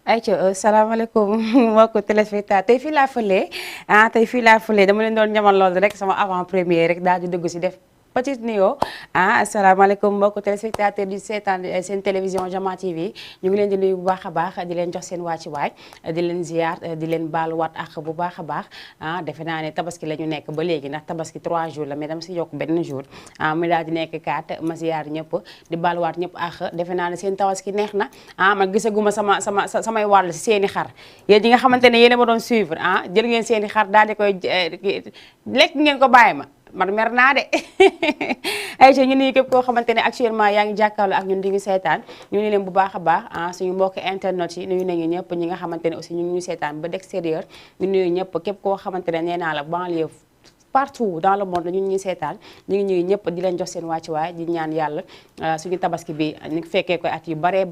ayca salaamaaleykum mbokki téléspectateur tey fii laa fëlee tey fii laa fëlee dama leen doon ñamal loolu rek sama avant première rek daal di dugg si def petite nuyoo asalaamaaleykum mbokki téléspectateur di seetaan seen télévision Jama TV ñu ngi leen di nuyu bu baax a baax di leen jox seen wàccuwaay di leen ziar di leen baaluwaat ak bu baax a baax defe naa ne tabaski la ñu nekk ba léegi ndax tabaski 3 jours la mais dama si yokk benn jour mu daal di nekk 4 ma ziar ñëpp di baaluwaat ñëpp ak defe naa ne seen tabaski neex na ma gisaguma samay wàll si seen i xar yéen ñi nga xamante ne yéen a ma doon suivre jël ngeen seen i xar daal di koy lekk ngeen ko bàyyi ma man mer naa de ay ñu nuyu képp koo xamante ne actuellement yaa ngi jàkkaarloo ak ñun di ngi seetaan ñu ni leen bu baax a baax suñu mbokk internet yi nuyu nañu ñëpp ñi nga xamante ne aussi ñu ngi ñu seetaan ba d'extérieur ñu nuyu ñëpp képp koo xamante ne nee naa la banlieue partout dans le monde ñun ñuy seetaan ñu ngi ñuy ñëpp di leen jox seen wàccuwaay di ñaan yàlla suñu tabaski bi ñu fekkee koy at yu bare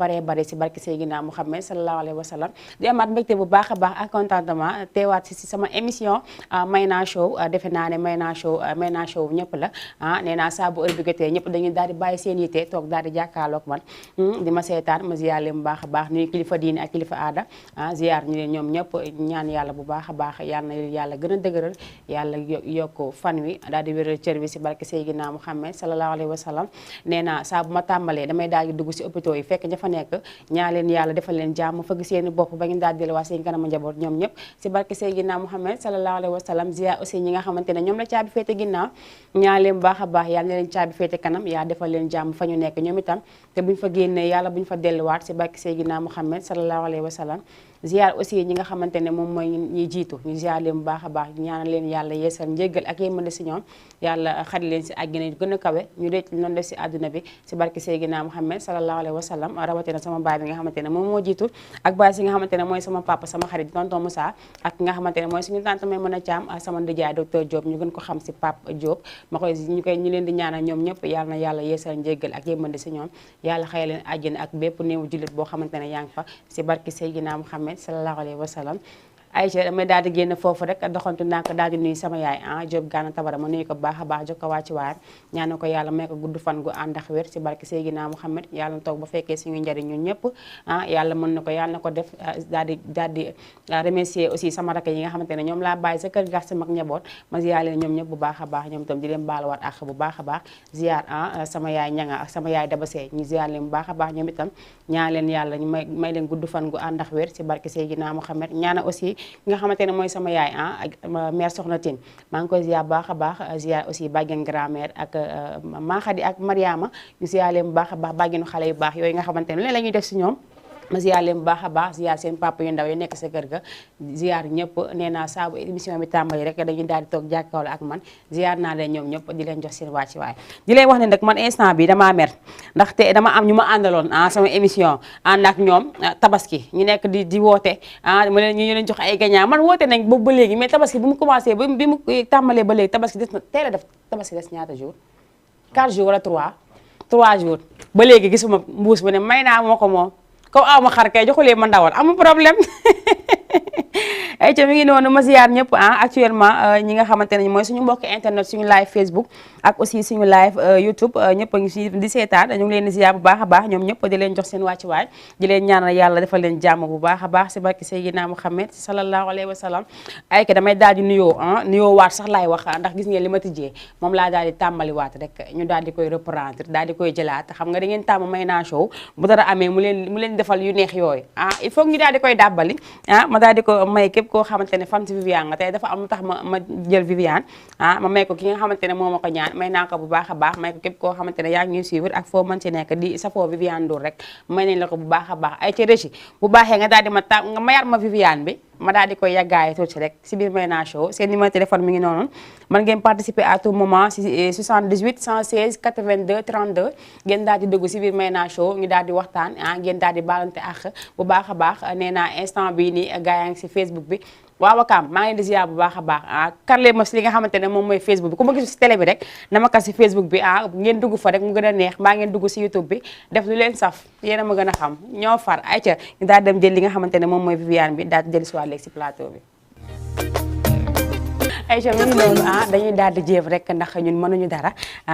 si barke Seydina Muhammad sallallahu alayhi wa sallam di amaat mbégte bu baax a baax ak contentement teewaat si sama émission Mayna Show defe naa ne Mayna Show ñëpp la nee naa saa bu heure bi jotee ñëpp dañuy daal di bàyyi seen yitte toog daal di jàkkaarloog man di ma seetaan ma ziyaar leen bu baax a baax nuyu kilifa diine ak kilifa aada ziyaar ñu leen ñoom ñëpp ñaan yàlla bu baax a baax yàlla na yàlla gën a dëgëral yàlla ko fan wi daal di wéral cër bi si barke Seydina Muhammad sallallahu alayhi wa sallam nee naa saa bu ma tàmbalee damay daal di dugg si hôpitaux yi fekk ña fa nekk ñaa leen yàlla defal leen jàmm fëgg seeni bopp ba ngeen daal di delluwaat seen kanam njaboot ñoom ñëpp si barke Seydina Muhammad sallallahu alayhi wa sallam ziyaar aussi ñi nga xamante ne ñoom la caabi féete ginnaaw ñaa leen baax a baax yàlla na leen caabi féete kanam yaa defal leen jàmm fa ñu nekk ñoom itam te buñ fa génnee yàlla buñ fa delluwaat si barke Seydina Muhammad sallallahu alayhi wa sallam ziar aussi ñi nga xamante ne moom mooy ñi jiitu ñu ziar leen bu baax a baax ñaanal leen yàlla yeesal njéggal ak yémmande si ñoom yàlla xari leen si àjjana gën a kawe ñu dee noonu def si àdduna bi si barke Seydina Muhammad sallallahu alayhi wa sallam rawatina sama baay bi nga xamante ne moom moo jiitu ak baay si nga xamante ne mooy sama papa sama xarit tonton Moussa ak nga xamante ne mooy suñu tante may mën a caam sama ndijaay docteur Diop ñu gën ko xam si Pape Diop ñu leen di ñaanal ñoom ñëpp yàlla na yàlla yeesal njéggal ak yémmande si ñoom yàlla xëy leen àjjana ak bépp néewu jullit boo xamante ne yaa ngi fa si barke Seydina Muhammad sallallahu alayhi wa sallam Aïcha damay daal di génn foofu rek doxantu ndànk daal di nuyu sama yaay Diop Gana Tabara ma nuyu ko baax a baax jox ko wàcc waayam ñaanu ko yàlla may ko gudd fan gu ànd ak wér si barke Seydina Muhammad yàlla na toog ba fekkee suñu njariñ ñun ñëpp yàlla mën na ko yàlla na ko def daal di remercier aussi sama rakk yi nga xamante ne ñoom laa bàyyi sa kër gax sama njaboot ma ziar leen ñoom ñëpp bu baax a baax ñoom itam di leen baaluwaat ak bu baax a baax ziar sama yaay ñanga ak sama yaay dabasee ñu ziar leen bu baax a baax ñoom itam ñaan leen yàlla ñu may leen gudd fan gu ànd ak wér si barke Seydina Muhammad ñaana aussi nga xamante ne mooy sama yaay ak mère Soxna Tine maa ngi koy ziar baax a baax ziar aussi bàjjen grand-mère ak Maxadi ak Mariama ñu ziar leen bu baax a baax bàjjenu xale yu baax yooyu nga xamante ne leen la ñuy def si ñoom ma ziar leen bu baax a baax ziar seen papa yu ndaw yi nekk sa kër ga ziar ñëpp nee naa saabu émission bi tàmbali rek dañuy daal di toog jàkkaarloo ak man ziar naa leen ñoom ñëpp di leen jox seen wàcc waay di leen wax ne nag man instant bi damaa mer ndaxte dama am ñu ma àndaloon sama émission ànd ak ñoom tabaski ñu nekk di woote ma leen ñu leen jox ay gagnant man woote nañ boobu ba léegi mais tabaski bi mu commencé bi mu tàmbalee ba léegi tabaski des na teel a def tabaski des ñaata jours 4 jours wala 3 jours ba léegi gisuma mbuus bu ne may naa moo ko moom comme aw ma xar kay joxulee ma ndawal amul problème ay ca mi ngi noonu ma ziar ñëpp actuellement ñi nga xamante ne mooy suñu mbokk internet suñu live Facebook ak aussi suñu live YouTube ñëpp a ngi si di seetaan ñu ngi leen di ziar bu baax a baax ñoom ñëpp di leen jox seen wàccuwaay di leen ñaanal yàlla defal leen jàmm bu baax a baax si barke Seydina Muhammad sallallahu alayhi wa sallam ay ka damay daal di nuyoo waat sax laay wax ndax gis ngeen li ma tijjee moom laa daal di tàmbaliwaat rek ñu daal di koy reprendre daal di koy jëlaat xam nga da ngeen tàmm Mayna Show bu dara amee mu leen defal yu neex yooyu il faut ñu daal di koy dàbbali ma daal di ko may képp koo xamante ne fan si Viviane nga tey dafa am lu tax ma jël Viviane ma may ko ki nga xamante ne moo ma ko ñaan may naa ko bu baax a baax may ko képp koo xamante ne yaa ngi ñuy suivre ak foo mën ci nekk di safoo Viviane Ndour rek may nañ la ko bu baax a baax ay ci régi bu baaxee nga daal di nga mayaat ma Viviane bi ma daal di koy yàggaaye tuuti rek si biir Mayna Show seen numéro téléphone mi ngi noonu man ngeen participer à tout moment si 78 116 82 32 ngeen daal di dugg si biir Mayna Show ñu daal di waxtaan ngeen daal di baalante ak bu baax a baax nee naa instant bii nii gaa yaa ngi si Facebook bi waaw Wakaam maa ngi di ziar bu baax a baax karle ma si li nga xamante ne moom mooy Facebook bi ku ma gisul si télé bi rek dama ka si Facebook bi ngeen dugg fa rek mu gën a neex mbaa ngeen dugg si YouTube bi def lu leen saf yéen a ma gën a xam ñoo far ay ca ñu daal dem jël li nga xamante ne moom mooy Viviane bi daal di jël si léegi si plateau bi Aïcha mi ngi noonu dañuy daal di jéem rek ndax ñun mënuñu dara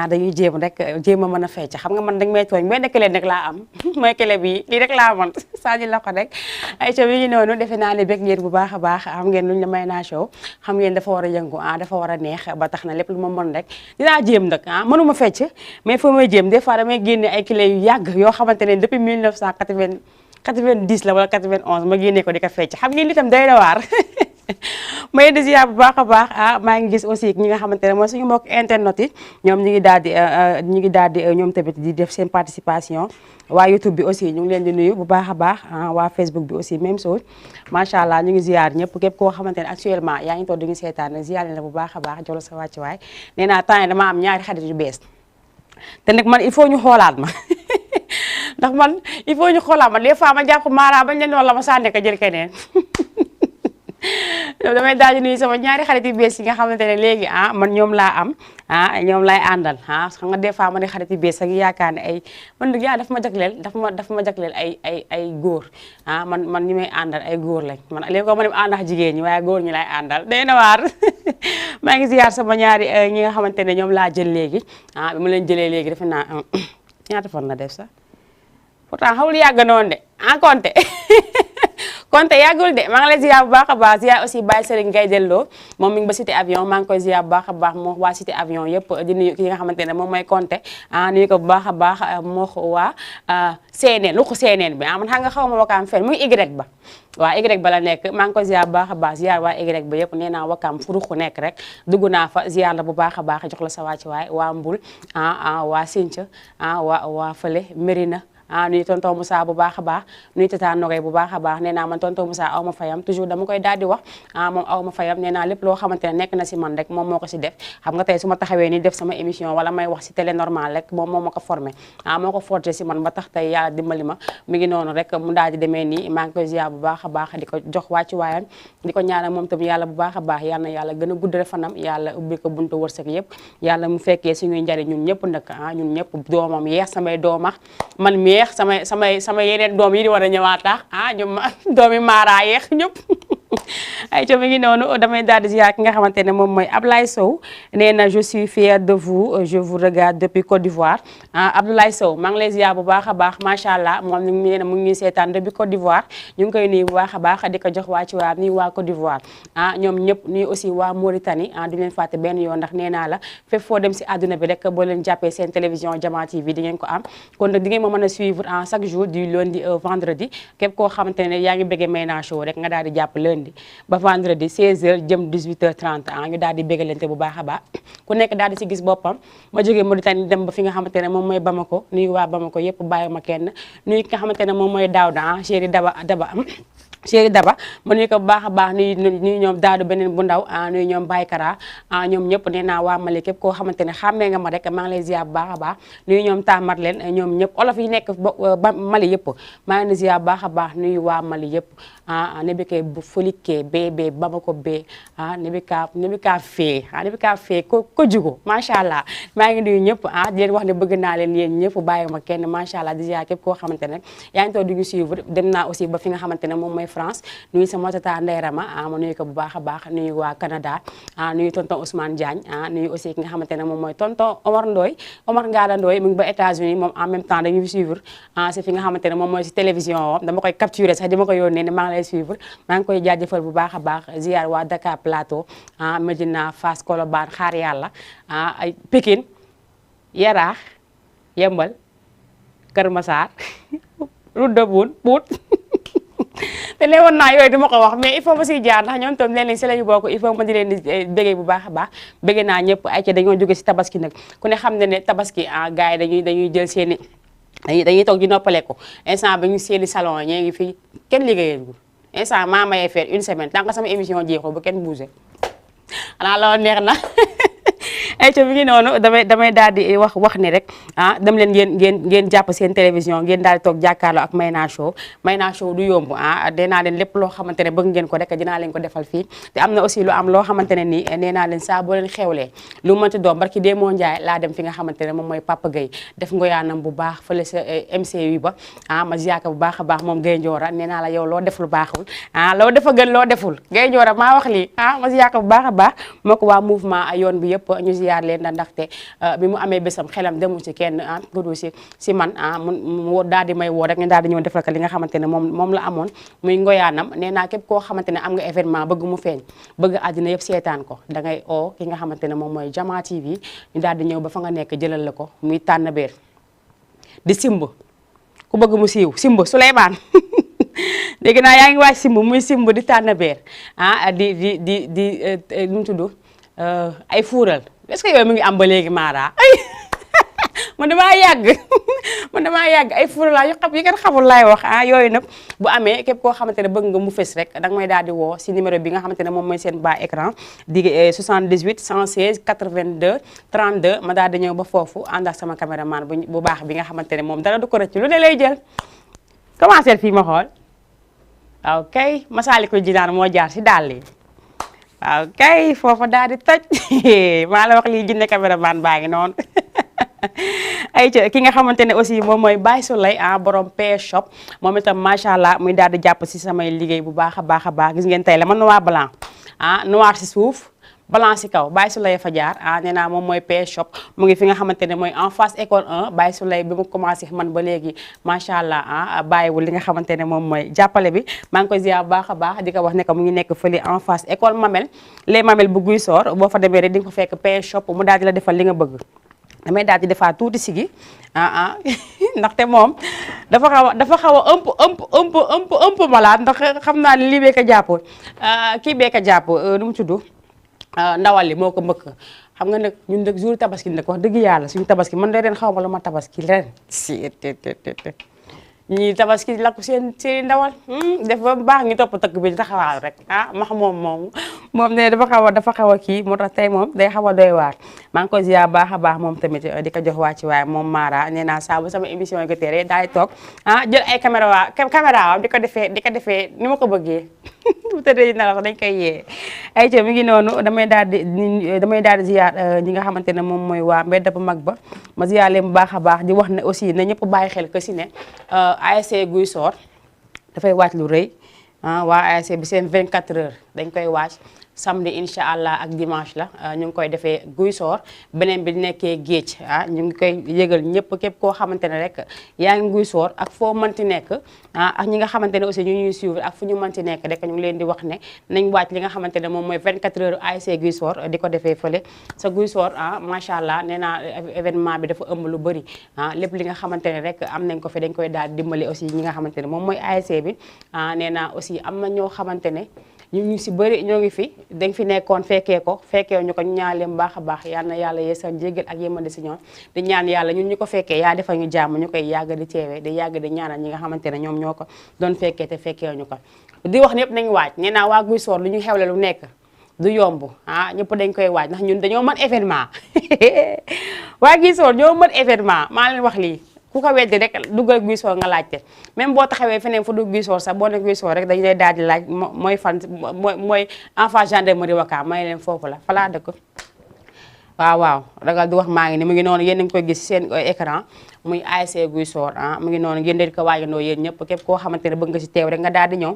dañuy jéem rek jéem a mën a fecc xam nga man dañ may tooñ benn clé rek laa am mooy clé bi lii rek laa mën sànni la ko rek Aïcha mi ngi noonu defe naa ne bëgg ngeen bu baax a baax xam ngeen luñ la Mayna Show xam ngeen dafa war a yëngu dafa war a neex ba tax na lépp lu ma mën rek dinaa jéem nag mënuma fecc mais foo may jéem des fois damay génne ay clé yu yàgg yoo xamante ne depuis 1990 la wala 91 ma génne ko di ko fecc xam ngeen itam day na waar may di ziar bu baax a baax maa ngi gis aussi ñi nga xamante ne mooy suñu mbokk internet yi ñoom ñu ngi daal di ñoom tamit di def seen participation waa YouTube bi aussi ñu ngi leen di nuyu bu baax a baax waa Facebook bi aussi même chose macha allah ñu ngi ziar ñëpp képp koo xamante ne actuellement yaa ngi toog di ngi seetaan nag ziar leen la bu baax a baax jox la sa wàccuwaay nee naa temps yi dama am ñaari xarit yu bees te nag man il faut ñu xoolaat ma ndax man il faut ñu xoolaat ma des fois ma jàpp Mara bañ leen wala ma sànni ko jël keneen damay daal di nuyu sama ñaari xarit yu bees yi nga xamante ne léegi man ñoom laa am ñoom lay àndal xam nga des fois ma ne xarit yu bees ak yaakaar ne ay man nag yaa daf ma jagleel ay góor man ñi may àndal ay góor lañ man léegi ko ma dem àndax jigéen ñi waaye góor ñi lay àndal day na waar maa ngi ziar sama ñaari ñi nga xamante ne ñoom laa jël léegi bi ma leen jëlee léegi defe naa ñaata fan la def sax pourtant xawul yàgg noonu de compté konte yàggul de maa ngi lay ziar bu baax a baax ziar aussi Baye Serigne Gaye delloo moom mi ngi ba cité avion maa ngi koy ziar bu baax a baax moo waa cité avion yëpp di nuyu ki nga xamante ne moom mooy konte nuyu ko bu baax a baax moo waa CNN lu ko CNN bi man xam nga xaw ma wakaam fen muy Y ba waa Y ba la nekk maa ngi koy ziar bu baax a baax ziar waa Y ba yëpp nee naa wakaam fu ruq nekk rek dugg naa fa ziar la bu baax a baax jox la sa wàcc waay waa Mbul waa Sinthiou waa fële Mérina nuyu tonton Moussa bu baax a baax nuyu tata Nogay bu baax a baax nee naa man tonton Moussa aw ma fayam toujours dama koy daal di wax moom aw ma fayam nee naa lépp loo xamante ne nekk na si man rek moom moo ko si def xam nga tey su ma taxawee ni def sama émission wala may wax si télé normal rek moom moo ma ko formé moo ko forgé si man ba tax tey yàlla dimbali ma mi ngi noonu rek mu daal di demee nii maa ngi koy ziar bu baax a baax di ko jox wàccu waayam di ko ñaanal moom tam yàlla bu baax a baax yal na yàlla gën a guddal fanam yàlla ubbi ko buntu wërsëg yëpp yàlla mu fekkee suñuy njariñ ñun ñëpp nag ñun ñëpp doomam yeex samay doomax man mi yeex sama yeneen doom yi di war a ñëwaat tax ñoom doomi Mara yeex ñëpp ay co mi ngi noonu damay daal di ziar ki nga xamante ne moom mooy Ablaye Sow nee na je suis fière de vous je vous regarde depuis Côte d'Ivoire Abdoulaye Sow maa ngi lay ziar bu baax a baax macha allah moom nee na mu ngi seetaan depuis Côte d'Ivoire ñu ngi koy nuyu bu baax a baax di ko jox waa ci waa nuyu waa Côte d'Ivoire ñoom ñëpp nuyu aussi waa Mauritanie du leen fàtte benn yoon ndax nee naa la fépp foo dem si àdduna bi rek boo leen jàppee seen télévision Jama TV di ngeen ko am kon nag di ngeen ma mën a suivre chaque jour du lundi au vendredi képp koo xamante ne yaa ngi bëggee Mayna Show rek nga daal di jàpp lundi ba vendredi 16h jëm 18h30 ñu daal di bégalante bu baax a baax ku nekk daal di si gis boppam ma jógee Mauritanie dem ba fi nga xamante ne moom mooy Bamako nuyu waa Bamako yëpp bàyyi ma kenn nuyu ki nga xamante ne moom mooy Daouda chéri Chéri Daba ma nuyu ko bu baax a baax nuyu ñoom daadu beneen bu ndaw nuyu ñoom Baykara ñoom ñëpp nee naa waa Mali képp koo xamante ne xàmmee nga ma rek maa ngi lay ziar bu baax a baax nuyu ñoom taamat leen ñoom ñëpp olof yi nekk ba Mali yëpp maa ngi lay ziar bu baax a baax nuyu waa Mali yëpp nebike bu folike bébé Bamako be nebika fee ko jugo macha allah maa ngi nuyu ñëpp di leen wax ne bëgg naa leen yéen ñëpp bàyyi ma kenn macha allah di ziar képp koo xamante ne yaa ngi toog di ñu suivre dem naa aussi ba fi nga xamante ne moom mooy France nuyu sama tata Ndeye Rama ma nuyu ko bu baax a baax nuyu waa Canada nuyu tonton Ousmane Diagne nuyu aussi ki nga xamante ne moom mooy tonton Omar Ngada Ndoye mu ngi ba États-Unis moom en même temps dañuy suivre si fi nga xamante ne moom mooy si télévision dama koy capturer sax di ma ko yónnee ne maa ngi lay suivre maa ngi koy jaajëfal bu baax a baax ziar waa Dakar Plateau Medina Fass Colobane xaar yàlla ay Pikine Yaraax Yembal Kër Massar Route de Boune Pout te ne woon naa yooyu duma ko wax mais il faut ma siy jaar ndax ñoom tam leen si la ñu bokk il faut ma di leen di béggee bu baax a baax bégge naa ñëpp ay ca dañoo jóge si tabaski nag ku ne xam ne ne tabaski gars yi dañuy jël seeni dañuy toog di noppaleku instant bi ñu seeni salon ñee ngi fii kenn liggéeyagul instant maa mayee faire une semaine tant que sama émission jeexoo ba kenn bougé xanaa loolu neex na ay ca mi ngi noonu damay daal di wax ni rek dem leen ngeen jàpp seen télévision ngeen daal di toog jàkkaarloo ak Mayna Show. Mayna Show du yomb dinaa leen lépp loo xamante ne bëgg ngeen ko rek dinaa leen ko defal fii te am na aussi lu am loo xamante ne nii nee naa leen saa boo leen xewlee lu mënti doom barki dee moo njaay laa dem fi nga xamante ne moom mooy Papa Gueye def ngoyaanam bu baax fële sa MCU ba ma ziyaaka bu baax a baax moom Gueye Ndiora nee naa la yow loo def lu baaxul loo defa gën loo deful Gueye Ndiora maa wax lii ma ziyaaka bu baax a baax moo ko waa mouvement yoon bi yëpp ñu ziyaar leen ndaxte bi mu amee bésam xelam demul ci kenn gudu si man mu daal di may woo rek ñu daal di ñëw defal ko li nga xamante ne moom la amoon muy ngoyaanam nee naa képp koo xamante ne am nga événement bëgg mu feeñ bëgg àddina yëpp seetaan ko da ngay oo ki nga xamante ne moom mooy Jama TV ñu daal di ñëw ba fa nga nekk jëlal la ko muy tànn beer di simb ku bëgg mu siiw simb Souleymane dégg naa yaa ngi waaj simb muy simb di tànn beer di nu mu tudd ay fuural est-ce que yooyu mu ngi am ba léegi Mara man damaa yàgg ay fuural yu kenn xamul laay wax yooyu nag bu amee képp koo xamante ne bëgg nga mu fës rek danga may daal di woo si numéro bi nga xamante ne moom mooy seen bas écran di 78 116 82 32 ma daal di ñëw ba foofu ànd ak sama caméraman bu baax bi nga xamante ne moom dara du ko rëcc lu ne lay jël commencé fii ma xool waaw kay Masaalikul Jinaan moo jaar si dàll yi waaw kay foofa daal di toj maa la wax lii jinne caméraman baa ngi noonu ay ki nga xamante ne aussi moom mooy Baye Souley borom PS shop moom itam macha allah muy daal di jàpp si samay liggéey bu baax a baax gis ngeen tey la man noir blanc noir si suuf blanc si kaw Baye Souley fa jaar nee naa moom mooy PS shop mu ngi fi nga xamante ne mooy en face école 1 Baye Souley bi mu commencé man ba léegi macha allah bàyyiwul li nga xamante ne moom mooy jàppale bi maa ngi koy ziar bu baax a baax di ko wax ne que mu ngi nekk fële en face école Mamel les Mamel bu Guy Soor boo fa demee rek di nga fa fekk PS shop mu daal di la defal li nga bëgg. damay daal di defaat tuuti sigi ndaxte moom dafa xaw a ëmp malaat ndax xam naa ne lii bee ko jàpp kii bee ko jàpp nu mu tudd ndawal li moo ko mbëkk xam nga nag ñun nag jour tabaski nag wax dëgg yàlla suñu tabaski man de ren xaw ma lu ma tabaski ren si ñii tabaski lakk seen ndawal def ba baax ngi topp tëkk bi di taxawaalu rek max moom ne dafa xaw a kii moo tax tey moom day xaw a doy waar maa ngi ko ziar baax a baax moom tamit di ko jox wàcc waaye moom Mara nee naa saa bu sama émission yi ko tere daay toog jël ay caméra waam di ko defee ni ma ko bëggee bu tëddee na la dañ koy yee ay ca mi ngi noonu damay daal di ziar ñi nga xamante ne moom mooy waa mbedd bu mag ba ma ziar leen bu baax a baax di wax ne aussi na ñëpp bàyyi xel que si ne ASC Guy Soor dafay waaj lu rëy waa ASC bi seen 24 heures dañ koy waaj samedi incha allah ak dimanche la ñu ngi koy defee Guy Soor beneen bi nekkee géej ñu ngi koy yëgal ñëpp képp koo xamante ne rek yaa ngi Guy Soor ak foo mënti nekk ak ñi nga xamante ne aussi ñu ñuy suivre ak fu ñu mënti nekk rek ñu ngi leen di wax ne nañ waaj li nga xamante ne moom mooy 24 heures ASC Guy Soor di ko defee fële sa Guy Soor macha allah nee naa événement bi dafa ëmb lu bëri lépp li nga xamante ne rek am nañ ko fi dañ koy daal dimbali aussi ñi nga xamante ne moom mooy ASC bi nee naa aussi am na ñoo xamante ne ñu si bëri ñoo ngi fi dañ fi nekkoon fekkee ñu ko ñu ñaan leen baax a baax yal na yàlla yeesal njéggal ak yémande si ñoom di ñaan yàlla ñun ñu ko fekkee yaa defal ñu jàmm ñu koy yàgg di teewee di yàgg di ñaanal ñi nga xamante ne ñoom ñoo ko doon fekkee te fekkee ñu ko di wax ñëpp nañ waaj nee naa waa Guy Soor lu ñu xewle lu nekk du yomb ñëpp dañ koy waaj ndax ñun dañoo mën événement waa Guy Soor ñoo mën événement maa leen wax lii ku ko weddi rek duggal Guy Soor nga laajte même boo taxawee feneen fu dugg Guy Soor sax boo ne Guy Soor rek dañu lay daal di laaj mooy fan mooy en face gendarmerie Wakaam may leen foofu la falaa dëkk waaw ragal du wax maa ngi ni mu ngi noonu yéen a ngi koy gis seen écran muy ASC Guy Soor mu ngi noonu ngeen di ko waajandoo yéen ñëpp képp koo xamante ne bëgg nga si teew rek nga daal di ñëw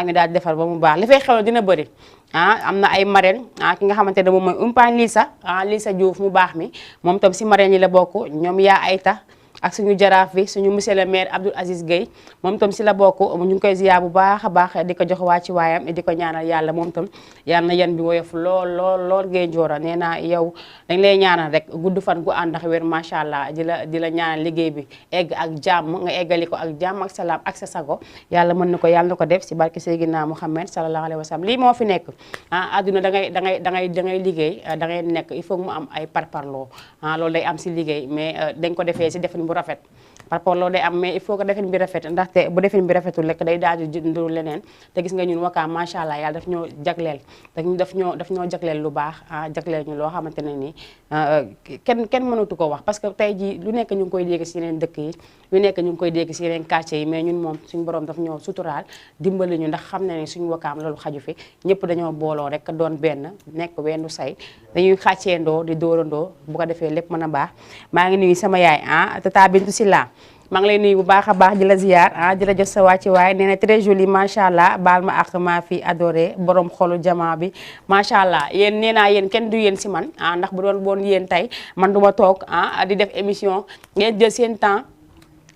ñu daal di defar ba mu baax li fay xew dina bëri am na ay marraine ki nga xamante ne moom mooy umpaañ Lisa Diouf mu baax mi moom tam si marraine yi la bokk ñoom yaa ayta ak suñu jaraaf bi suñu monsieur le maire Abdoul Aziz Gueye moom tam si la bokk ñu ngi koy ziar bu baax a baax di ko jox waa ci waayam di ko ñaanal yàlla moom tam yal na yan bi woyof lool Gueye Ndiora nee naa yow dañ lay ñaanal rek gudd fan gu ànd ak wér macha allah di la ñaanal liggéey bi egg ak jàmm nga eggali ko ak jàmm ak salaam ak sa sago yàlla mën na ko yàlla na ko def si barke Seydina Muhammad sallallahu alayhi wa sallam lii moo fi nekk adduna da ngay liggéey da ngay nekk il faut mu am ay parparloo loolu day am si liggéey mais dañ ko defee si defin bu rafet par rapport loolu day am mais il faut que defin bi rafet ndaxte bu defin bi rafetul rek day daal di nduru leneen te gis nga ñun Wakaam macha allah yàlla daf ñoo jagleel lu baax jagleel ñu loo xamante ne nii kenn mënatu ko wax parce que tey jii lu nekk ñu ngi koy dégg si yeneen dëkk yi lu nekk ñu ngi koy dégg si yeneen quartier yi mais ñun moom suñu borom daf ñoo suturaal dimbali ñu ndax xam na ne suñu Wakaam loolu xaju fi ñëpp dañoo booloo rek doon benn nekk wenn say dañuy xàcceendoo di dóorandoo bu ko defee lépp mën a baax maa ngi nuyu sama yaay tata Bintu Silla maa ngi lay nuyu bu baax a baax di la ziar di la jox sa wàcci waay nee na très joli macha allah baal ma ak maa fi adoré borom xolu jamaa bi macha allah yéen nee naa yéen kenn du yéen si man ndax bu doon boon yéen tey man du ma toog di def émission ngeen jël seen temps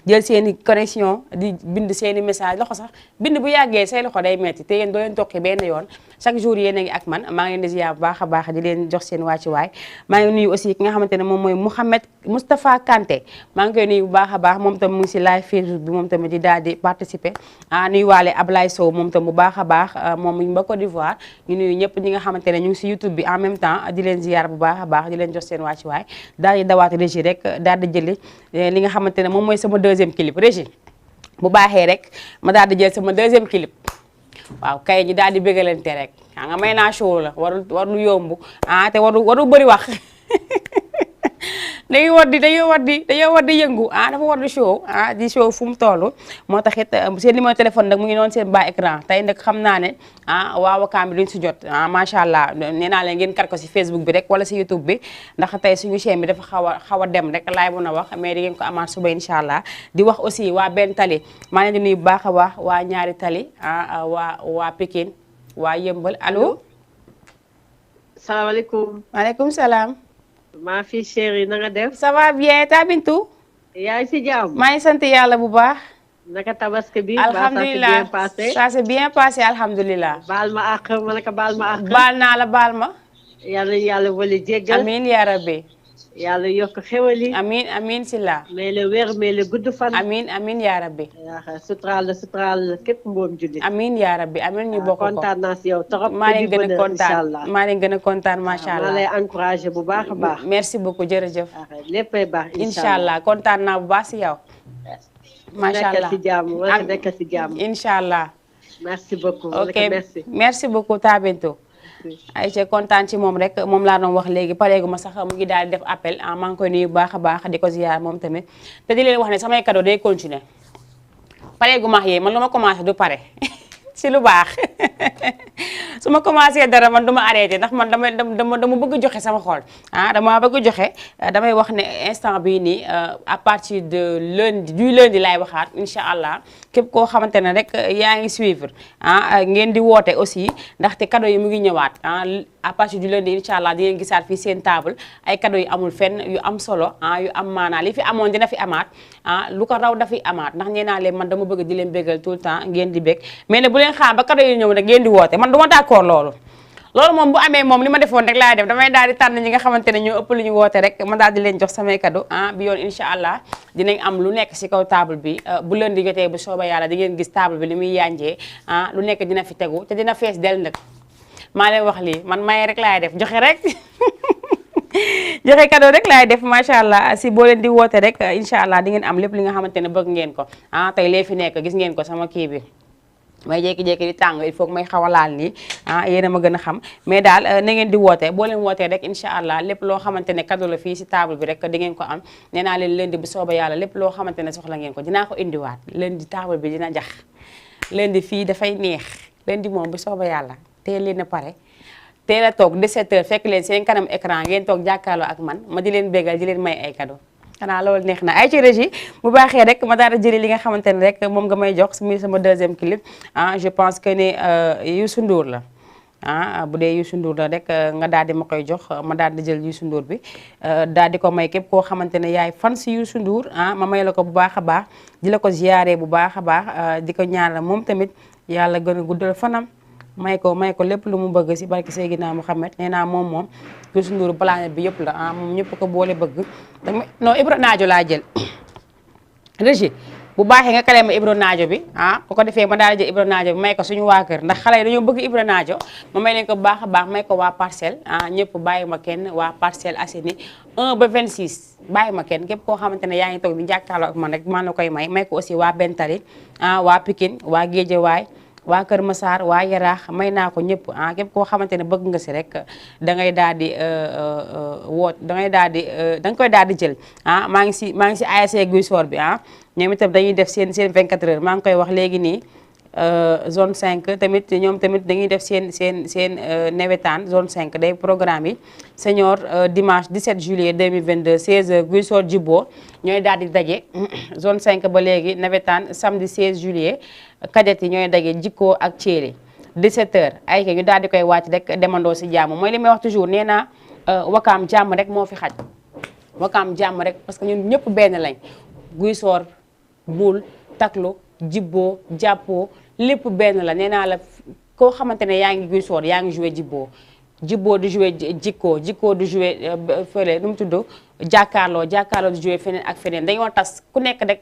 jël seeni connexion di bind seeni message loxo sax bind bu yàggee say loxo day metti te yéen doo leen tokki benn yoon chaque jour yéen a ngi ak man maa ngi leen di ziar bu baax a baax di leen jox seen wàcci waay maa ngi nuyu aussi ki nga xamante ne moom mooy Mouhamed Moustapha Kanté maa ngi koy nuyu bu baax a baax moom tam mu ngi si live Facebook bi moom tamit di daal di participer nuyu waale Ablaye Sow moom tam bu baax a baax moom mu ngi ba Côte d'Ivoire ñu nuyu ñëpp ñi nga xamante ne ñu ngi si YouTube bi en même temps di leen ziar bu baax a baax di leen jox seen wàcci waay daal di dawaat régie rek daal di jëli li nga xamante ne moom mooy sama deuxième clip régie bu baaxee rek ma daal di jël sama deuxième clip waaw kay ñi daal di bégalante rek nga may naa show la warul yomb te waru bëri wax dañoo war di yëngu dafa war di show di show fu mu toll moo taxit seen numéro téléphone nag mu ngi noonu seen bas écran tey nag xam naa ne waa Wakaam bi duñ si jot macha allah nee naa leen ngeen kar ko si Facebook bi rek wala si YouTube bi ndax tey suñu chaîne bi dafa xaw a dem rek laay mën a wax mais di ngeen ko amaat suba incha allah di wax aussi waa benn tali maa ngi leen di nuyu bu baax a baax waa ñaari tali waa Pikine waa Yëmbal allo. salaamaaleykum. maaleykum salaam. maa fi chérie na nga def. ça va bien ta Bintu. yaa ngi si jàmm. maa ngi sant yàlla bu baax. naka tabaski bi. alhamdulilah ça s'est bien passé alhamdulilah. baal ma àq ma naka baal ma àq. baal naa la baal ma. yàlla wala jéggal. amiin yaa rabbi. yàlla yokk xéwal yi. amiin si la. mais le wér mais le gudd fan. amiin yaa rabbi. suturaal képp mboom jullit. amiin yaa rabbi amiin ñu bokk ko kontaan naa si yow trop. maa leen gën a kontaan maa leen gën a kontaan macha allah. maa lay encouragé bu baax a baax. merci beaucoup jërëjëf. léppay baax incha allah kontaan naa bu baax si yow. macha allah nekk si jàmm. incha allah. merci beaucoup. ok merci beaucoup ta Bintu. Aïcha kontaan ci moom rek moom laa doon wax léegi pareegu ma sax mu ngi daal di def appel maa ngi koy nuyu bu baax a baax di ko ziar moom tamit te di leen wax ne samay cadeau day continuer pareegu ma yee man lu ma commencé du pare si lu baax su ma commencé dara man du ma arrêté ndax man dama bëgg joxe sama xol dama bëgg joxe damay wax ne instant bii nii à partir de lundi laay waxaat incha allah képp koo xamante ne rek yaa ngi suivre ngeen di woote aussi ndaxte cadeau yi mu ngi ñëwaat à partir du lundi incha allah di ngeen gisaat fii seen table ay cadeau yu amul fenn yu am solo yu am maanaa li fi amoon dina fi amaat lu ko raw dafi amaat ndax nee naa leen man dama bëgg di leen bégal tout le temps ngeen di bég mais ne bu leen xaar ba cadeau yi ñëw nag ngeen di woote man du ma d'accord loolu moom bu amee moom li ma defoon rek laay def damay daal di tànn ñi nga xamante ne ñoo ëpp lu ñu woote rek ma daal di leen jox samay cadeau bi yoon incha allah dinañ am lu nekk si kaw table bi bu leen di jotee bu sooba yàlla di ngeen gis table bi li muy yànjee lu nekk dina fi tegu te dina fees del nag maa leen wax lii man maye rek laay def joxe rek joxe cadeau rek laay def macha allah si boo leen di woote rek incha allah di ngeen am lépp li nga xamante ne bëgg ngeen ko tey lee fi nekk gis ngeen ko sama kii bi may jékki-jékki di tàng il faut que may xaw a laal nii yéen a ma gën a xam mais daal na ngeen di woote boo leen wootee rek incha allah lépp loo xamante ne cadeau la fii si table bi rek di ngeen ko am nee naa leen lundi bu sooba yàlla lépp loo xamante ne soxla ngeen ko dinaa ko indiwaat lundi table bi dina jax lundi fii dafay neex lundi moom bu sooba yàlla teel leen a pare teel a toog 17h fekk leen seen kanam écran ngeen toog jàkkaarloo ak man ma di leen bégal di leen may ay cadeau xanaa loolu neex na ay ci régie bu baaxee rek ma daal di jëli li nga xamante ne rek moom nga may jox muy sama deuxième clip je pense que ne Youssou Ndour la bu dee Youssou Ndour la rek nga daal di ma koy jox ma daal di jël Youssou Ndour bi daal di ko may képp koo xamante ne yaay fan si Youssou Ndour ma may la ko bu baax a baax di la ko ziyaare bu baax a baax di ko ñaanal moom tamit yàlla gën a guddal fanam may ko lépp lu mu bëgg si barki Seydina Mouhamed nee naa moom Youssou Ndour planète bi yëpp la moom ñëpp ko boole bëgg non Ibra Naajo laa jël régie bu baaxee nga kale ma Ibro Naajo bi bu ko defee ma daal di jël Ibro Naajo bi may ko suñu waa kër ndax xale yi dañoo bëgg Ibro Naajo ma may leen ko bu baax a baax may ko waa Parcelles ñëpp bàyyi ma kenn waa Parcelles Assainies 1 ba 26 bàyyi ma kenn képp koo xamante ne yaa ngi toog di jàkkaarloo ak man rek maa la koy may ko aussi waa Bentali waa Pikine waa Guédiawaye waa Kër Massar waa Yaraax may naa ko ñëpp képp koo xamante ne bëgg nga si rek da ngay daal di woot da nga koy daal di jël maa ngi si ASC Guy Soor bi ñoom itam dañuy def seen 24 heures maa ngi koy wax léegi nii zone 5 tamit ñoom tamit dañuy def seen nawetaan zone 5 day programme yi senior dimanche 17 juillet 2022 16h Guy Soor Djibo ñooy daal di daje zone 5 ba léegi nawetaan samedi 16 juillet cadet yi ñooy daje Jikko ak Thielé 17h ay ñu daal di koy wàcc rek demandoo si jàmm mooy li may wax toujours nee naa Wakaam jàmm rek moo fi xaj Wakaam jàmm rek parce que ñun ñëpp benn lañ Guy Soor Bul Taklu Jibbo jàppoo lépp benn la nee naa la koo xamante ne yaa ngi Guy Soor yaa ngi joué Jibbo di joué Jikko di joué fële nu mu tudd jàkkaarloo di joué feneen ak feneen dañoo tas ku nekk rek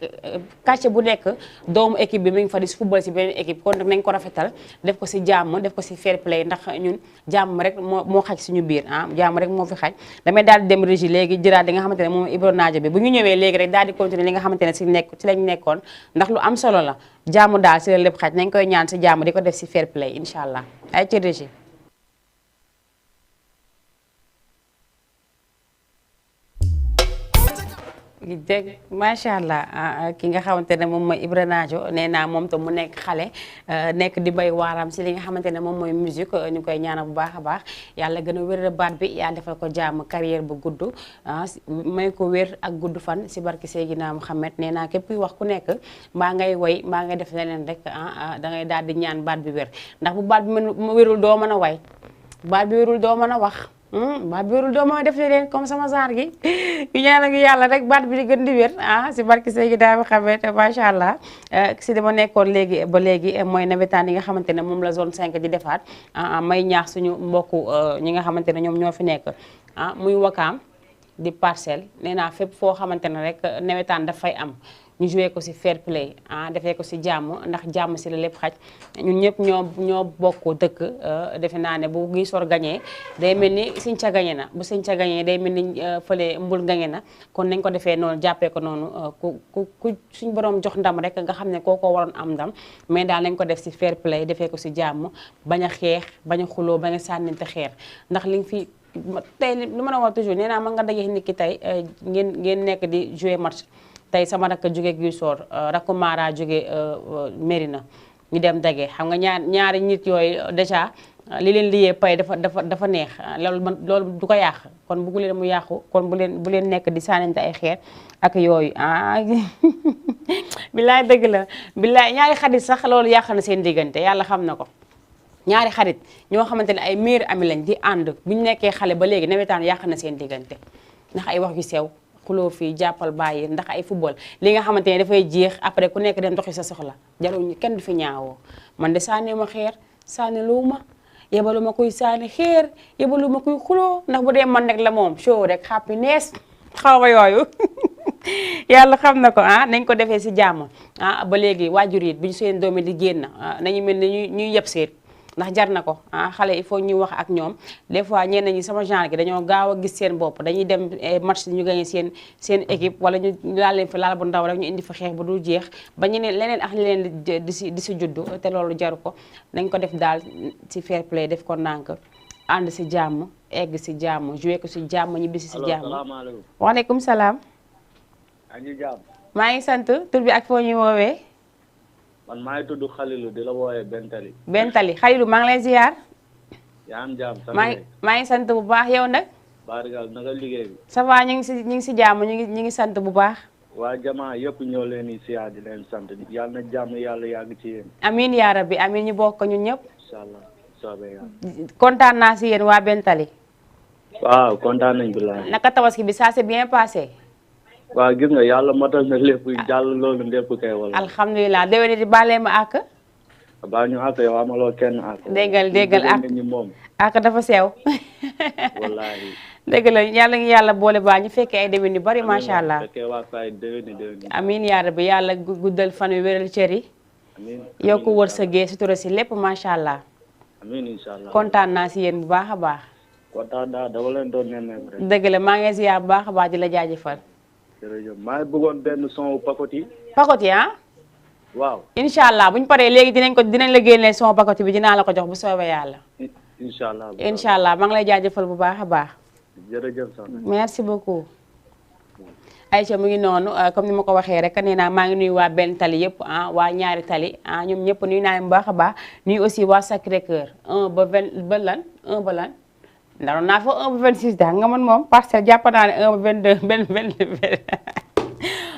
quartier bu nekk doomu équipe bi mi ngi fa di football si beneen équipe kon nag nañ ko rafetal def ko si jàmm def ko si fair play ndax ñun jàmm rek moo xaj suñu biir jàmm rek moo fi xaj damay daal di dem régie léegi jëlaat li nga xamante ne moom Ibro Naajo bi bu ñu ñëwee léegi rek daal di continuer li nga xamante ne ci lañ nekkoon ndax lu am solo la jàmm daal si la lépp xaj nañ koy ñaan si jàmm di ko def si fair play incha allah ay ci régie dégg macha allah ki nga xamante ne moom mooy Ibro Naajo nee naa moom tam mu nekk xale nekk di bay waaram si li nga xamante ne moom mooy musique ñu koy ñaanal bu baax a baax yàlla gën a wér baat bi yàlla defal ko jàmm carrière bu gudd may ko wér ak gudd fan si barki Seydina Muhammad nee naa képp kuy wax ku nekk mbaa ngay woy mbaa ngay def leneen rek da ngay daal di ñaan baat bi wér ndax bu baat bi wérul doo mën a way baat bi wérul doo mën a wax baat bi wérul doo mën a def leen comme sama genre gi ñu ñaanal yàlla rek baat bi di gën di wér si barki Seydi daa xamee te macha allah si dama nekkoon léegi ba léegi mooy nawetaan yi nga xamante ne moom la zone 5 di defaat may ñaax suñu mbokku ñi nga xamante ne ñoom ñoo fi nekk muy Wakaam di Parcelles nee naa fépp foo xamante ne rek nawetaan daf fay am ñu joué ko si fair play defee ko si jàmm ndax jàmm si la lépp xaj ñun ñëpp ñoo bokk dëkk defe naa ne bu Guy Soor gañee day mel ni Sinthiou gañe na bu Sinthiou gañee day mel ni fële Mbul gañe na kon nañ ko defee noonu jàppee ko noonu ku suñ borom jox ndam rek nga xam ne kookoo waroon am ndam mais daal nañ ko def si fair play defee ko si jàmm bañ a xeex bañ a xuloo bañ a sànninte xeer ndax li nga fi tey li ma la wax toujours nee naa mën nga dajee nit ki tey ngeen nekk di jouer match tey sama rakk jóge Guy Soor rakku Mara jóge Mérina ñu dem dage xam nga ñaari nit yooyu déjà li leen liyee pay dafa neex loolu du ko yàq kon buggu leen mu yàqu kon bu leen nekk di sànnante ay xeer ak yooyu billaay dëgg la billaay ñaari xarit sax loolu yàq na seen diggante yàlla xam na ko ñaari xarit ñoo xamante ne ay meilleurs amis lañ di ànd bu ñu nekkee xale ba léegi nawetaan yàq na seen diggante ndax ay wax yu sew xuloo fii jàppal bàyyi ndax ay football li nga xamante ne dafay jeex après ku nekk dem doxi sa soxla jarul kenn du fi ñaawoo man de sànni ma xeer sànni lu ma yebalu ma kuy sànni xeer yebalu ma kuy xuloo ndax bu dee man rek la moom show rek happiness xaw ma yooyu yàlla xam na ko nañ ko defee si jàmm ba léegi waajur yi bu ñu seen doomi di génn nañu mel ni ñuy yeb seet ndax jar na ko xale il faut ñuy wax ak ñoom des fois ñenn ñi sama genre gi dañoo gaaw a gis seen bopp dañuy dem match ñu gagné seen équipe wala ñu laal leen fi laal bu ndaw rek ñu indi fa xeex bu dul jeex ba ñeneen leneen ak leneen di si juddu te loolu jaru ko nañ ko def daal si fair play def ko ndànk ànd si jàmm egg si jàmm joué ko si jàmm ñibbisi si jàmm. salaamaaleykum. waaleykum salaam. maa ngi sant tur bi ak foo ñuy woowee. man maa ngi tudd Khalilou di la wooyee Bentali. Bentali Khalilou maa ngi lay ziar. yaa am jàmm maa ngi sant bu baax yow nag. baarikal naka liggéey bi. ça va ñu ngi si jàmm ñu ngi sant bu baax. waa jamaa yëpp ñoo leen di siyaar di leen sant yàlla na jàmm yàlla yàgg ci yéen. amiin yaa rabbi amiin ñu bokk ñun ñëpp. incha allah soobee yàlla. kontaan naa si yéen waa Bentali. waaw kontaan nañ bilaay. naka tabaski bi ça s'est bien passé. waaw gis nga yàlla matal na lépp jàll loolu lépp kay wala. alhamdulilah déwéniti baale ma àkk. baa ñu ak yow amaloo kenn ak. déggal ak ñu moom. ak dafa sew. wallaahi. dëgg la yàlla ngi yàlla boole baa ñu fekkee ay déwén yu bari macha allah. fekkee waa fay déwéni. amiin yaa rabbi yàlla guddal fan wi wéral cër yi. amiin yokk wërsëgee sutura si lépp macha allah. amiin incha allah kontaan naa si yéen bu baax a baax. kontaan naa dama leen doon nemmeeku rek. dëgg la maa ngi ziar bu baax a baax di la jaajëfal. jërëjëf maa ngi bëggoon benn son pakoti. pakoti ah. waaw. incha allah bu ñu paree léegi dinañ la génneel son pakoti bi dinaa la ko jox bu soobee yàlla. incha allah incha allah maa ngi lay jaajëfal bu baax a baax. jërëjëf soxna. merci beaucoup. Aïcha mu ngi noonu comme ni ma ko waxee rek nee naa maa ngi nuyu waa benn tali yëpp waa ñaari tali ñoom ñëpp nuyu naa leen bu baax a baax nuyu aussi waa Sacré Cœur 1 ba 20 ba lan 1 ba lan ndaroon naa fa 1 ba 26 daal nga man moom parcelle jàpp naa ne 1 ba 22 benn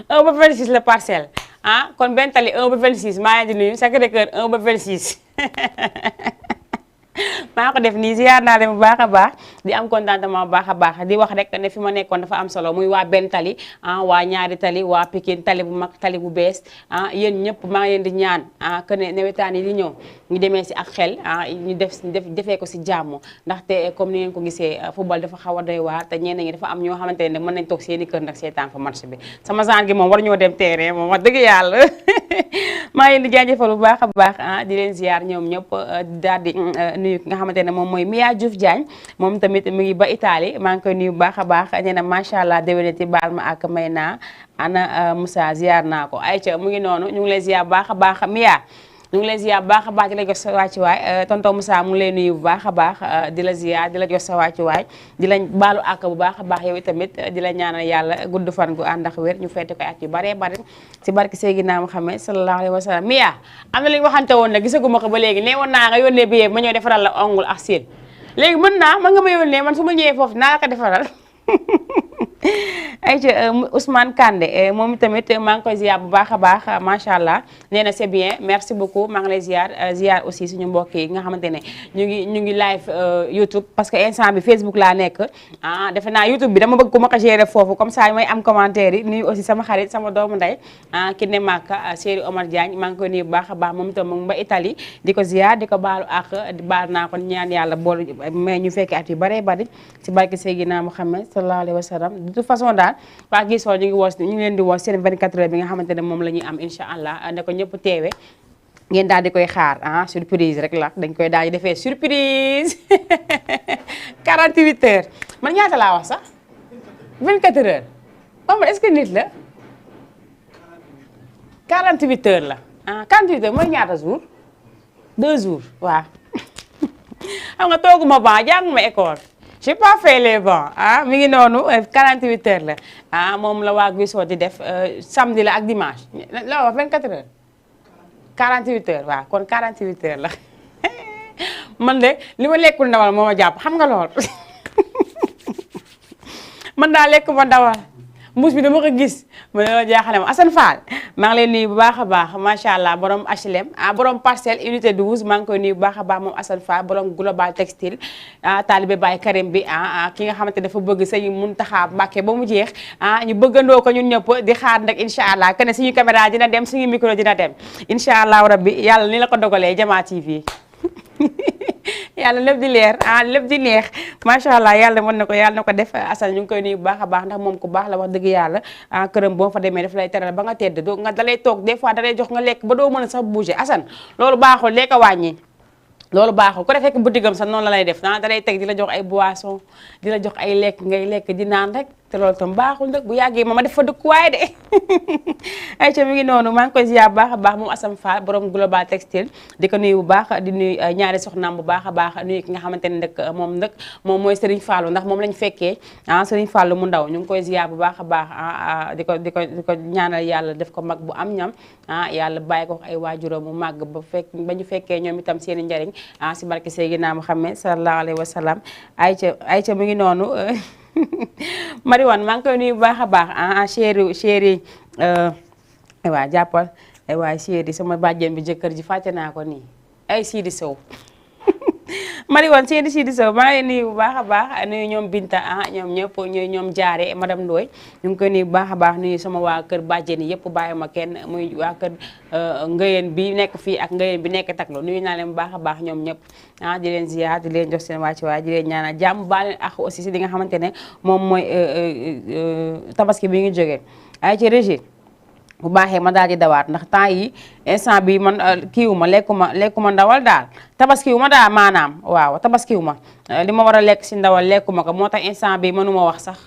1 ba 26 la parcelle kon benn tali 1 ba 26 maa ngi di nuyu Sacré Cœur 1 ba 26 maa ko def nii ziar naa leen bu baax a baax di am contentement bu baax a baax di wax rek ne fi ma nekkoon dafa am solo muy waa benn tali waa ñaari tali waa Pikine tali bu mag tali bu bees yéen ñëpp maa ngi leen di ñaan que ne nawetaan yi di ñëw ñu demee si ak xel ñu defee ko si jàmm ndaxte comme ni ngeen ko gisee football dafa xaw a doy waar te ñenn ñi dafa am ñoo xamante ne mën nañ toog seeni kër ndax seetaan fa match bi sama genre gi moom war ñoo dem terrain moom wax dëgg yàlla maa ngi leen di jaajëfal bu baax a baax di leen ziar ñoom ñëpp daal di nuyu ki nga xamante ne moom mooy Mia Diouf Diagne moom tamit mu ngi ba Italie maa ngi koy nuyu bu baax a baax nee na macha allah déwénati baal ma ak may naa ana Moussa ziar naa ko Aïcha mu ngi noonu ñu ngi lay ziar bu baax a baax Mia ñu ngi lay ziar bu baax a baax di la jox sa wàccuwaay tonton Moussa mu ngi lay nuyu bu baax a baax di la ziar di la jox sa wàccuwaay di la baalu àq bu baax a baax yow tamit di la ñaanal yàlla gudd fan gu ànd ak wér ñu feete koy at yu baree bari si barki Seydina Muhammad sallallahu alayhi wa sallam Mia am na li ñu waxante woon nag gisaguma ko ba léegi nee woon naa nga yónnee billet ma ñëw defaral la ongle ak cils léegi mën naa nga ma yónnee man su ma ñëwee foofu naa la ko defaral Aïcha Ousmane Kandé moom tamit maa ngi koy ziar bu baax a baax macha allah nee na c'est bien merci beaucoup maa ngi lay ziar aussi suñu mbokk yi nga xamante ne ñu ngi live YouTube parce que instant bi Facebook laa nekk defe naa YouTube bi dama bëgg ku ma ko gérer foofu comme ça may am commentaire yi nuyu aussi sama xarit sama doomu ndey ki ne Maka Chéri Omar Diagne maa ngi koy nuyu bu baax a baax moom itam mu ngi ba Italie di ko ziar di ko baalu ak baal naa ko ñaan yàlla boolu mais ñu fekkee at yu baree bari ci barke Seydina Muhammad sallallahu alayhi wa sallam de toute façon daal waa gisoo ñu ngi leen di woo seen 24 heures bi nga xamante ne moom la ñuy am incha allah ne ko ñëpp teewe ngeen daal di koy xaar surprise rek la dañ koy daal di defee surprise 48 heures man ñaata laa wax sax 24 heures xam est-ce que nit la 48 heures la 48 heures mooy ñaata jour 2 jours waaw xam nga tooguma ban jànguma école j'ai pas fait les bancs mi ngi noonu 48 heures la moom la waa Guissot di def samedi la ak dimanche la wax 24 heures 48 heures waaw kon 48 heures la man de li ma lekkul ndawal moo ma jàpp xam nga lool man daa lekk ma ndawal mbuus bi dama ko gis ma ne la jaaxale ma Assane Fall maa ngi lay nuyu bu baax a baax macha allah borom HLM borom parcelle unité 12 maa ngi koy nuyu bu baax a baax moom Assane Fall borom global textile taalibe Baye Karim bi ki nga xamante dafa bëgg sëñ Muntaxa Mbàkke ba mu jeex ñu bëggandoo ko ñun ñëpp di xaar nag incha allah que ne suñu caméra dina dem suñu micro dina dem incha allah rabbi yàlla ni la ko dogalee Jama TV yàlla lépp di leer lépp di neex macha allah yàlla mën na ko yàlla na ko def Assane ñu ngi koy nuyu bu baax a baax ndax moom ku baax la wax dëgg yàlla këram boo fa demee daf lay teral ba nga tedd doo nga dalay toog des fois dalay jox nga lekk ba doo mën a sax bouger Assane loolu baaxul lekk wàññi loolu baaxul ko defee butigam sax noonu la lay def dalay teg di la jox ay boisson di la jox ay lekk ngay lekk di naan rek te loolu tam baaxul nag bu yàggee ma def fa dëkkuwaay de Aïcha mi ngi noonu maa ngi koy ziar bu baax a baax moom Assane Fall borom global textile di ko nuyu bu baax di nuyu ñaari soxnaam bu baax a baax nuyu ki nga xamante ne nag moom mooy Serigne Fallou ndax moom lañ fekkee Serigne Fallou mu ndaw ñu ngi koy ziar bu baax a baax di ko ñaanal yàlla def ko mag bu am ñam yàlla bàyyi ko ay waajuram mu màgg ba ñu fekkee ñoom itam seen i njariñ si barke Seydina Muhammad sallallahu alayhi wa sallam Aïcha mi ngi noonu Mariwan maa ngi koy nuyu bu baax a baax chéri waaw jàppal waay chéri sama bàjjen bi jëkkër ji fàtte naa ko nii ay Sidi Sow mari woon seeni Sidi Sow maa ngi leen nuyu bu baax a baax nuyu ñoom Binta ñoom ñëpp ñooy ñoom jaare madame Ndoye ñu ngi koy nuyu bu baax a baax nuyu sama waa kër bàjjen yi yëpp bàyyi ma kenn muy waa kër ngëyeen bi nekk fii ak ngëyeen bi nekk taklo nuyu naa leen bu baax a baax ñoom ñëpp di leen ziar di leen jox seen wàcc waay di leen ñaanal jàmm baa leen ak aussi si li nga xamante ne moom mooy tabaski bi ngi jógee ay ci régie bu baaxee ma daal di dawaat ndax temps yi instant bi man kiiwu ma lekkuma ndawal daal tabaskiwu ma daal maanaam waaw tabaskiwu ma li ma war a lekk si ndawal lekkuma ko moo tax instant bi mënuma wax sax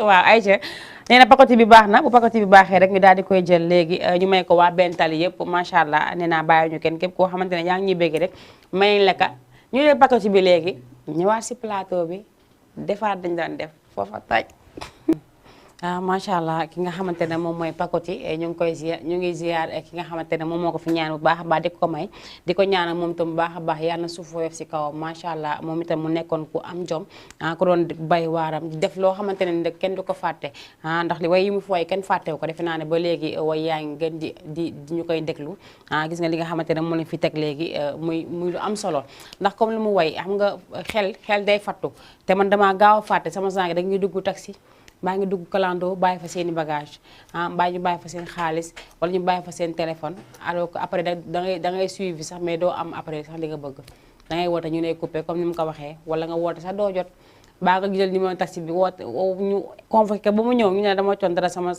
waaw Aïcha nee na pakoti bi baax na bu pakoti bi baaxee rek ñu daal di koy jël léegi ñu may ko waa benn tali yëpp macha allah nee naa bàyyi ñu kenn képp koo xamante ne yaa ngi ñuy bégg rek may la ka ñu leen pakoti bi léegi ñëwaat si plateau bi defaat dañ daan def foofa taj macha allah ki nga xamante ne moom mooy pakoti ñu ngi koy ziar ñu ngi ziar ki nga xamante ne moom moo ko fi ñaan bu baax a baax di ko may di ko ñaanal moom itam bu baax a baax yàlla na suuf woyof si kawam macha allah moom itam mu nekkoon ku am jom ku doon bay waaram di def loo xamante ne kenn du ko fàtte ndax li way yi mu fi way kenn fàttewu ko defe naa ne ba léegi way yaa ngi gën di ñu koy déglu gis nga li nga xamante ne moom lañ fi teg léegi muy lu am solo ndax comme lu mu way xam nga xel day fattu te man damaa gaaw a fàtte sama sang dañuy dugg taxi baa ngi dugg kalandoo bàyyi fa seen i bagage mbaa ñu bàyyi fa seen xaalis wala ñu bàyyi fa seen téléphone alors que après da ngay suivi sax mais doo am après sax li nga bëgg da ngay woote ñu lay coupé comme ni mu ko waxee wala nga woote sax doo jot baa nga jël numéro taxi bi woote ñu convoqué ba mu ñëw ñu ne dama coon dara sama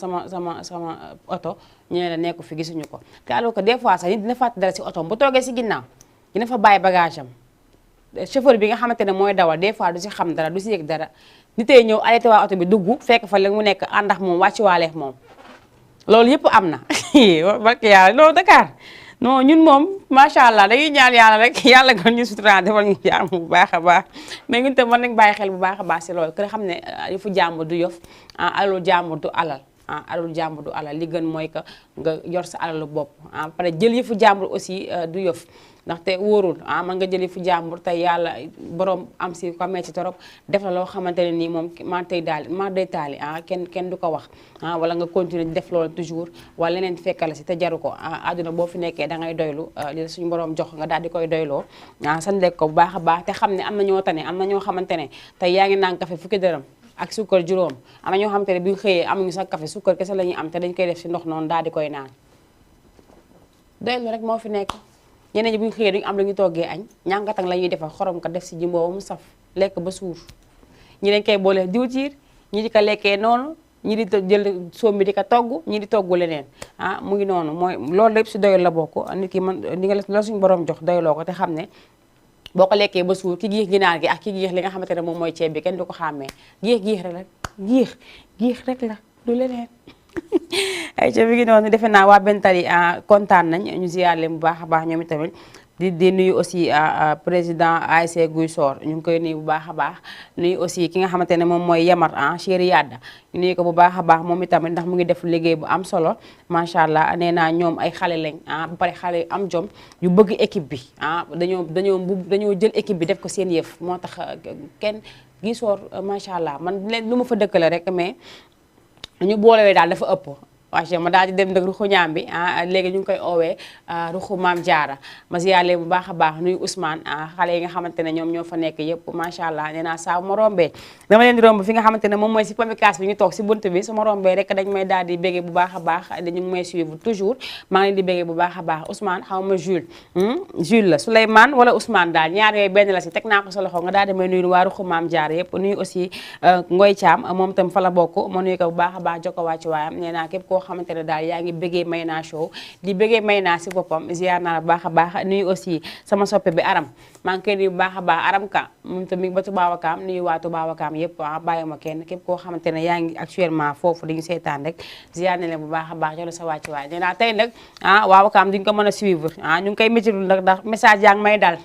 oto ñu ne la nekku fi gisuñu ko te alors que des fois sax nit dina fàtte dara si oto bu toogee si ginnaaw dina fa bàyyi bagage am chauffeur bi nga xamante ne mooy dawal des fois du si xam dara du si yëg dara nit tey ñëw arrêté waa oto bi dugg fekk fa la mu nekk àndax moom wàcc waaleex moom loolu yëpp am na barke yàlla loolu Dakar non ñun moom macha allah dañuy ñaan yàlla rek yàlla gën ñu sutura defal ñu jàmm bu baax a baax mais ñun tam mën nañ bàyyi xel bu baax a baax si loolu kër xam ne yëfu jàmbur du yof alalu jàmbur du alal alalu jàmbur du alal li gën mooy que nga yor sa alalu bopp pare jël yëfu jàmbur aussi du yof ndaxte wóorul man nga jëli fu jàmbur tey yàlla borom am si ko metti torop def la loo xamante ne nii moom maa day taali kenn du ko wax wala nga continuer di def loolu toujours wala leneen fekkala si te jaru ko àdduna boo fi nekkee da ngay doylu li la suñu borom jox nga daal di koy doyloo sandek ko bu baax a baax te xam ne am na ñoo tane am na ñoo xamante ne tey yaa ngi naan café fukki dërëm ak sukkar juróom am na ñoo xamante ne bu ñu xëyee amuñu sax café sukkar kese la ñuy am te dañ koy def si ndox noonu daal di koy naan doylu rek moo fi nekk ñeneen ñi bu ñu xëyee duñu am lu ñu toggee añ ñànkatang la ñuy defar xorom ko def si jimboo ba mu saf lekk ba suur ñi dañ koy boole diwtiir ñi di ko lekkee noonu ñi di jël soom bi di ko togg ñi di togg leneen mu ngi noonu mooy loolu lépp si doyul la bokk nit ki man di nga la suñu borom jox doyloo ko te xam ne boo ko lekkee ba suur ki giix ginaar gi ak ki giix li nga xamante ne moom mooy ceeb bi kenn du ko xàmmee giix rek la giix rek la du leneen ay ca mi ngi noonu defe naa waa Bentali kontaan nañ ñu ziar leen bu baax a baax ñoom itamit di nuyu aussi président ASC Guy Sor ñu ngi koy nuyu bu baax a baax nuyu aussi ki nga xamante ne moom mooy Yamar chéri Yadda ñu nuyu ko bu baax a baax moom itamit ndax mu ngi def liggéey bu am solo macha allah nee naa ñoom ay xale lañ ba pare xale am jom yu bëgg équipe bi dañoo jël équipe bi def ko seen yëf moo tax kenn Guy Sor macha allah man leen lu ma fa dëkkale rek mais ñu boolewee daal dafa ëpp waaye ma daal di dem nag ruxu ñaam bi léegi ñu ngi koy oowee ruxu maam jaara ma ziyaale bu baax a baax nuyu Ousmane xale yi nga xamante ne ñoom ñoo fa nekk yëpp macha allah nee naa saa ma rombee dama leen di romb fi nga xamante ne moom mooy si pamikaas bi ñu toog si bunt bi su ma rombee rek dañ may daal di béggee bu baax a baax dañu ngi may suivre toujours maa ngi leen di béggee bu baax a baax Ousmane xaw ma Jules la Souleymane wala Ousmane daal ñaar yooyu benn la si teg naa ko sa loxo nga daal di may nuyu waa ruxu maam jaara yëpp nuyu aussi Ngoy Thiam moom itam fa la bokk ma nuyu ko bu baax a baax jokko wàcc waayam nee naa képp koo xamante ne daal yaa ngi bëggee Mayna Show di bëggee Mayna si boppam ziar naa la bu baax a baax nuyu aussi sama soppe bi Aram maa ngi koy nuyu bu baax a baax Aram ka moom tamit ba Toubawakaam nuyu waa Toubawakaam yëpp bàyyi ma kenn képp koo xamante ne yaa ngi actuellement foofu dañu seetaan rek ziar na leen bu baax a baax jox la sa wàcc waay nee naa tey nag waa Wakaam duñ ko mën a suivre ñu ngi koy méttiwul nag ndax message yaa ngi may dal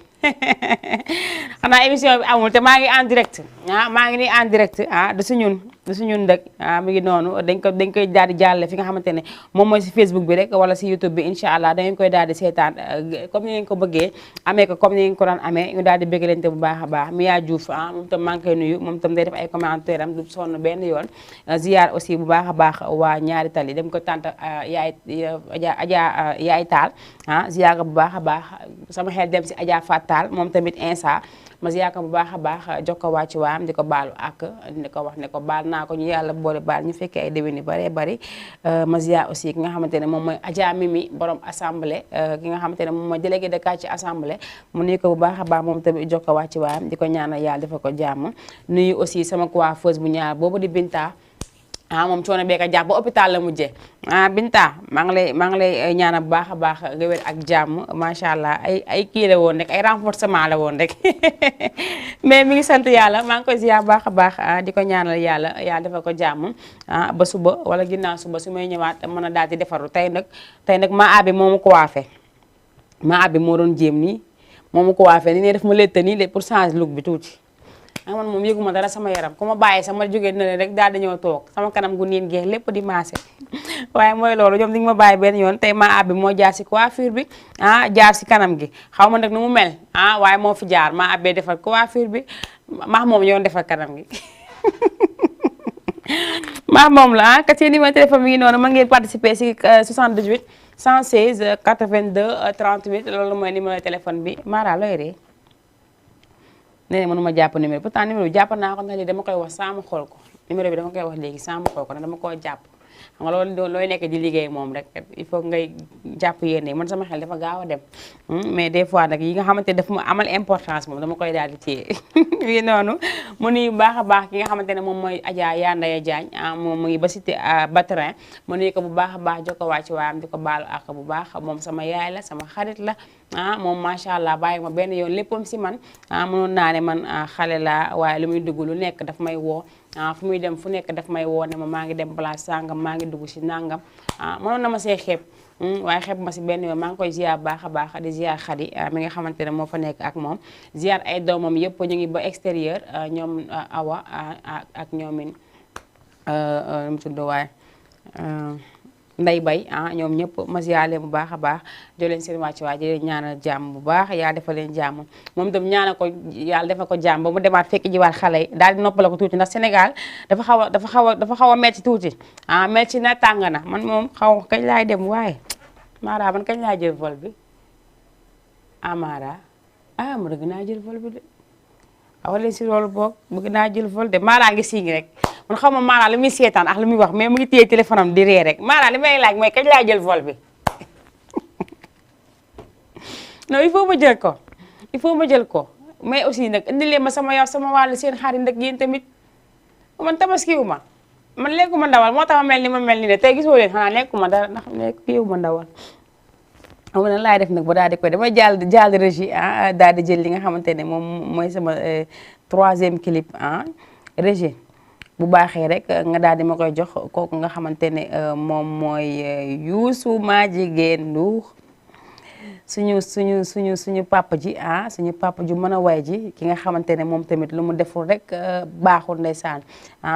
xanaa émission bi amul te maa ngi en direct maa ngi nii en direct de su ñun du suñu ndëg mi ngi noonu dañ koy daal di jàllale fi nga xamante ne moom mooy si Facebook bi rek wala si YouTube bi incha allah da ngeen koy daal di seetaan comme ni ngeen ko bëggee amee ko comme ni ngeen ko daan amee ñu daal di bëggalante bu baax a baax Mia Diouf moom tam maa ngi koy nuyu moom tam day def ay commentaire am du sonn benn yoon ziar aussi bu baax a baax waa ñaari tali dem ko tant yaay taal ziar ko bu baax a baax sama xel dem si Adja Fatal moom tamit insa ma ziar ko bu baax a baax jox ko wàcc waam di ko baalu ak di ko wax ne ko baal naa ko ñu yàlla boole baal ñu fekkee ay déwén yu bëree bëri ma ziar aussi ki nga xamante ne moom mooy Adja Mimi borom assemblée ki nga xamante ne moom mooy délégué de quartier assemblée mu nuyu ko bu baax a baax moom tamit jox ko wàcc waam di ko ñaanal yàlla dafa ko jàmm nuyu aussi sama coiffeuse bu ñaar boobu di Binta moom coono beeka jàpp ba hôpital la mujjee Binta maa ngi lay ñaanal bu baax a baax nga wér ak jàmm macha allah ay kii la woon rek ay renforcement la woon rek mais mi ngi sant yàlla maa ngi koy ziar baax a baax di ko ñaanal yàlla defal ko jàmm ba suba wala ginnaaw suba su may ñëwaat mën a daal di defaru tey nag maa abi moo ma coiffé maa abi moo doon jéem nii moo ma coiffé ni ne def ma létta nii pour changer look bi tuuti man moom yëguma dara sama yaram ku ma bàyyi sama jógee na rek daal dañoo toog sama kanam gu niin geex lépp di maase waaye mooy loolu ñoom di nga ma bàyyi benn yoon tey maa abbi moo jaar si coiffure bi jaar si kanam gi xaw ma nag nu mu mel waaye moo fi jaar maa abbee defar coiffure bi maax moom ñoon defar kanam gi maax moom la kat seen numéro téléphone mi ngi noonu ma ngeen participer si 78 116 82 38 loolu mooy numéro téléphone bi Mara looy ree nee na mënuma jàpp numéro pourtant numéro bi jàpp naa ko ndax lii dama koy wax sama xool ko numéro bi dama koy wax léegi sama xool ko ndax dama koo jàpp xam nga loolu looy nekk di liggéey moom rek il faut ngay jàpp yéene man sama xel dafa gaaw a dem mais des fois nag yi nga xamante ne daf ma amal importance moom dama koy daal di téye yi noonu mu nuyu baax a baax ki nga xamante ne moom mooy Adja Yandaya Diagne moom mu ngi ba cité Batrin mu nuyu ko bu baax a baax jokko wàcc waayam di ko baalu ak bu baax moom sama yaay la sama xarit la moom macha allah bàyyi ma benn yoon léppam si man mënoon naa ne man xale la waaye lu muy dugg lu nekk daf may woo fu muy dem fu nekk daf may woo ne ma maa ngi dem place sangam maa ngi dugg si nangam mënoon na ma see xeeb waaye xeeb ma si benn yoon maa ngi koy ziar baax a baax di ziar Khady mi nga xamante ne moo fa nekk ak moom ziar ay doomam yëpp ñu ngi ba extérieur ñoom Awa ak ñoomin nu mu tudd waaye Ndey Bay ñoom ñëpp ma ziar leen bu baax a baax jox leen seen wàcc waay di leen ñaanal jàmm bu baax yàlla defal leen jàmm moom itam ñaanal ko yàlla defal ko jàmm ba mu demaat fekk jiwaat xale yi daal di noppala ko tuuti ndax Sénégal dafa xaw a metti tuuti metti na tàng na man moom xaw kañ laay dem waaye Mara man kañ laay jël vol bi Mara ma bëgg naa jël vol bi de awal leen si loolu boog bëgg naa jël vol de Mara ngi signe rek man xaw ma Mara li muy seetaan ak li muy wax mais mu ngi téye téléphone am di ree rek Mara li may laaj mooy kañ laa jël vol bi non il faut ma jël ko mais aussi nag indi leen ma sama wàllu seen xarit nag yéen tamit man tabaskiwu ma man lekkuma ndawal moo tax ma mel ni ma mel ni de tey gisoo leen xanaa lekkuma dara ndax lekkiwuma ndawal xam nga nan laay def nag ba daal di koy damay jàll régie daal di jël li nga xamante ne moom mooy sama 3e clip régie bu baaxee rek nga daal di ma koy jox kooku nga xamante ne moom mooy Youssou Madjiguène Ndour suñu papa ji suñu papa ju mën a way ji ki nga xamante ne moom tamit lu mu deful rek baaxul ndeysaan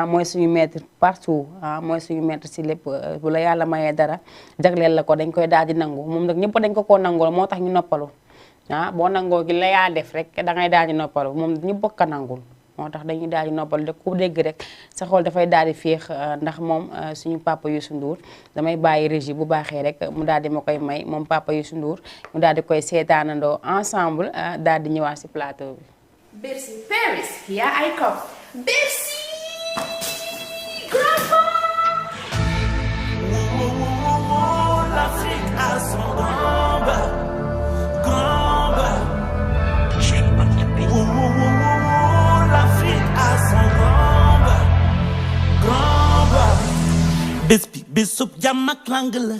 mooy suñu maître partout mooy suñu maître si lépp bu la yàlla mayee dara jagleel la ko dañ koy daal di nangu moom nag ñëpp dañ ko nangul moo tax ñu noppalu boo nangoo gi la yaa def rek da ngay daal di noppalu moom ñu bokk a nangul moo tax dañuy daal di noppal de ku dégg rek sa xol dafay daal di féex ndax moom suñu papa Youssou Ndour damay bàyyi régie bu baaxee rek mu daal di ma koy may moom papa Youssou Ndour mu daal di koy seetaanandoo ensemble daal di ñëwaat si plateau bi. Bercy Paris, here I come. Bercy, grand l'Afrique a son gamba, gamba. L'Afrique a son gamba, gamba. Bés bi bésub jàmm ak lang la,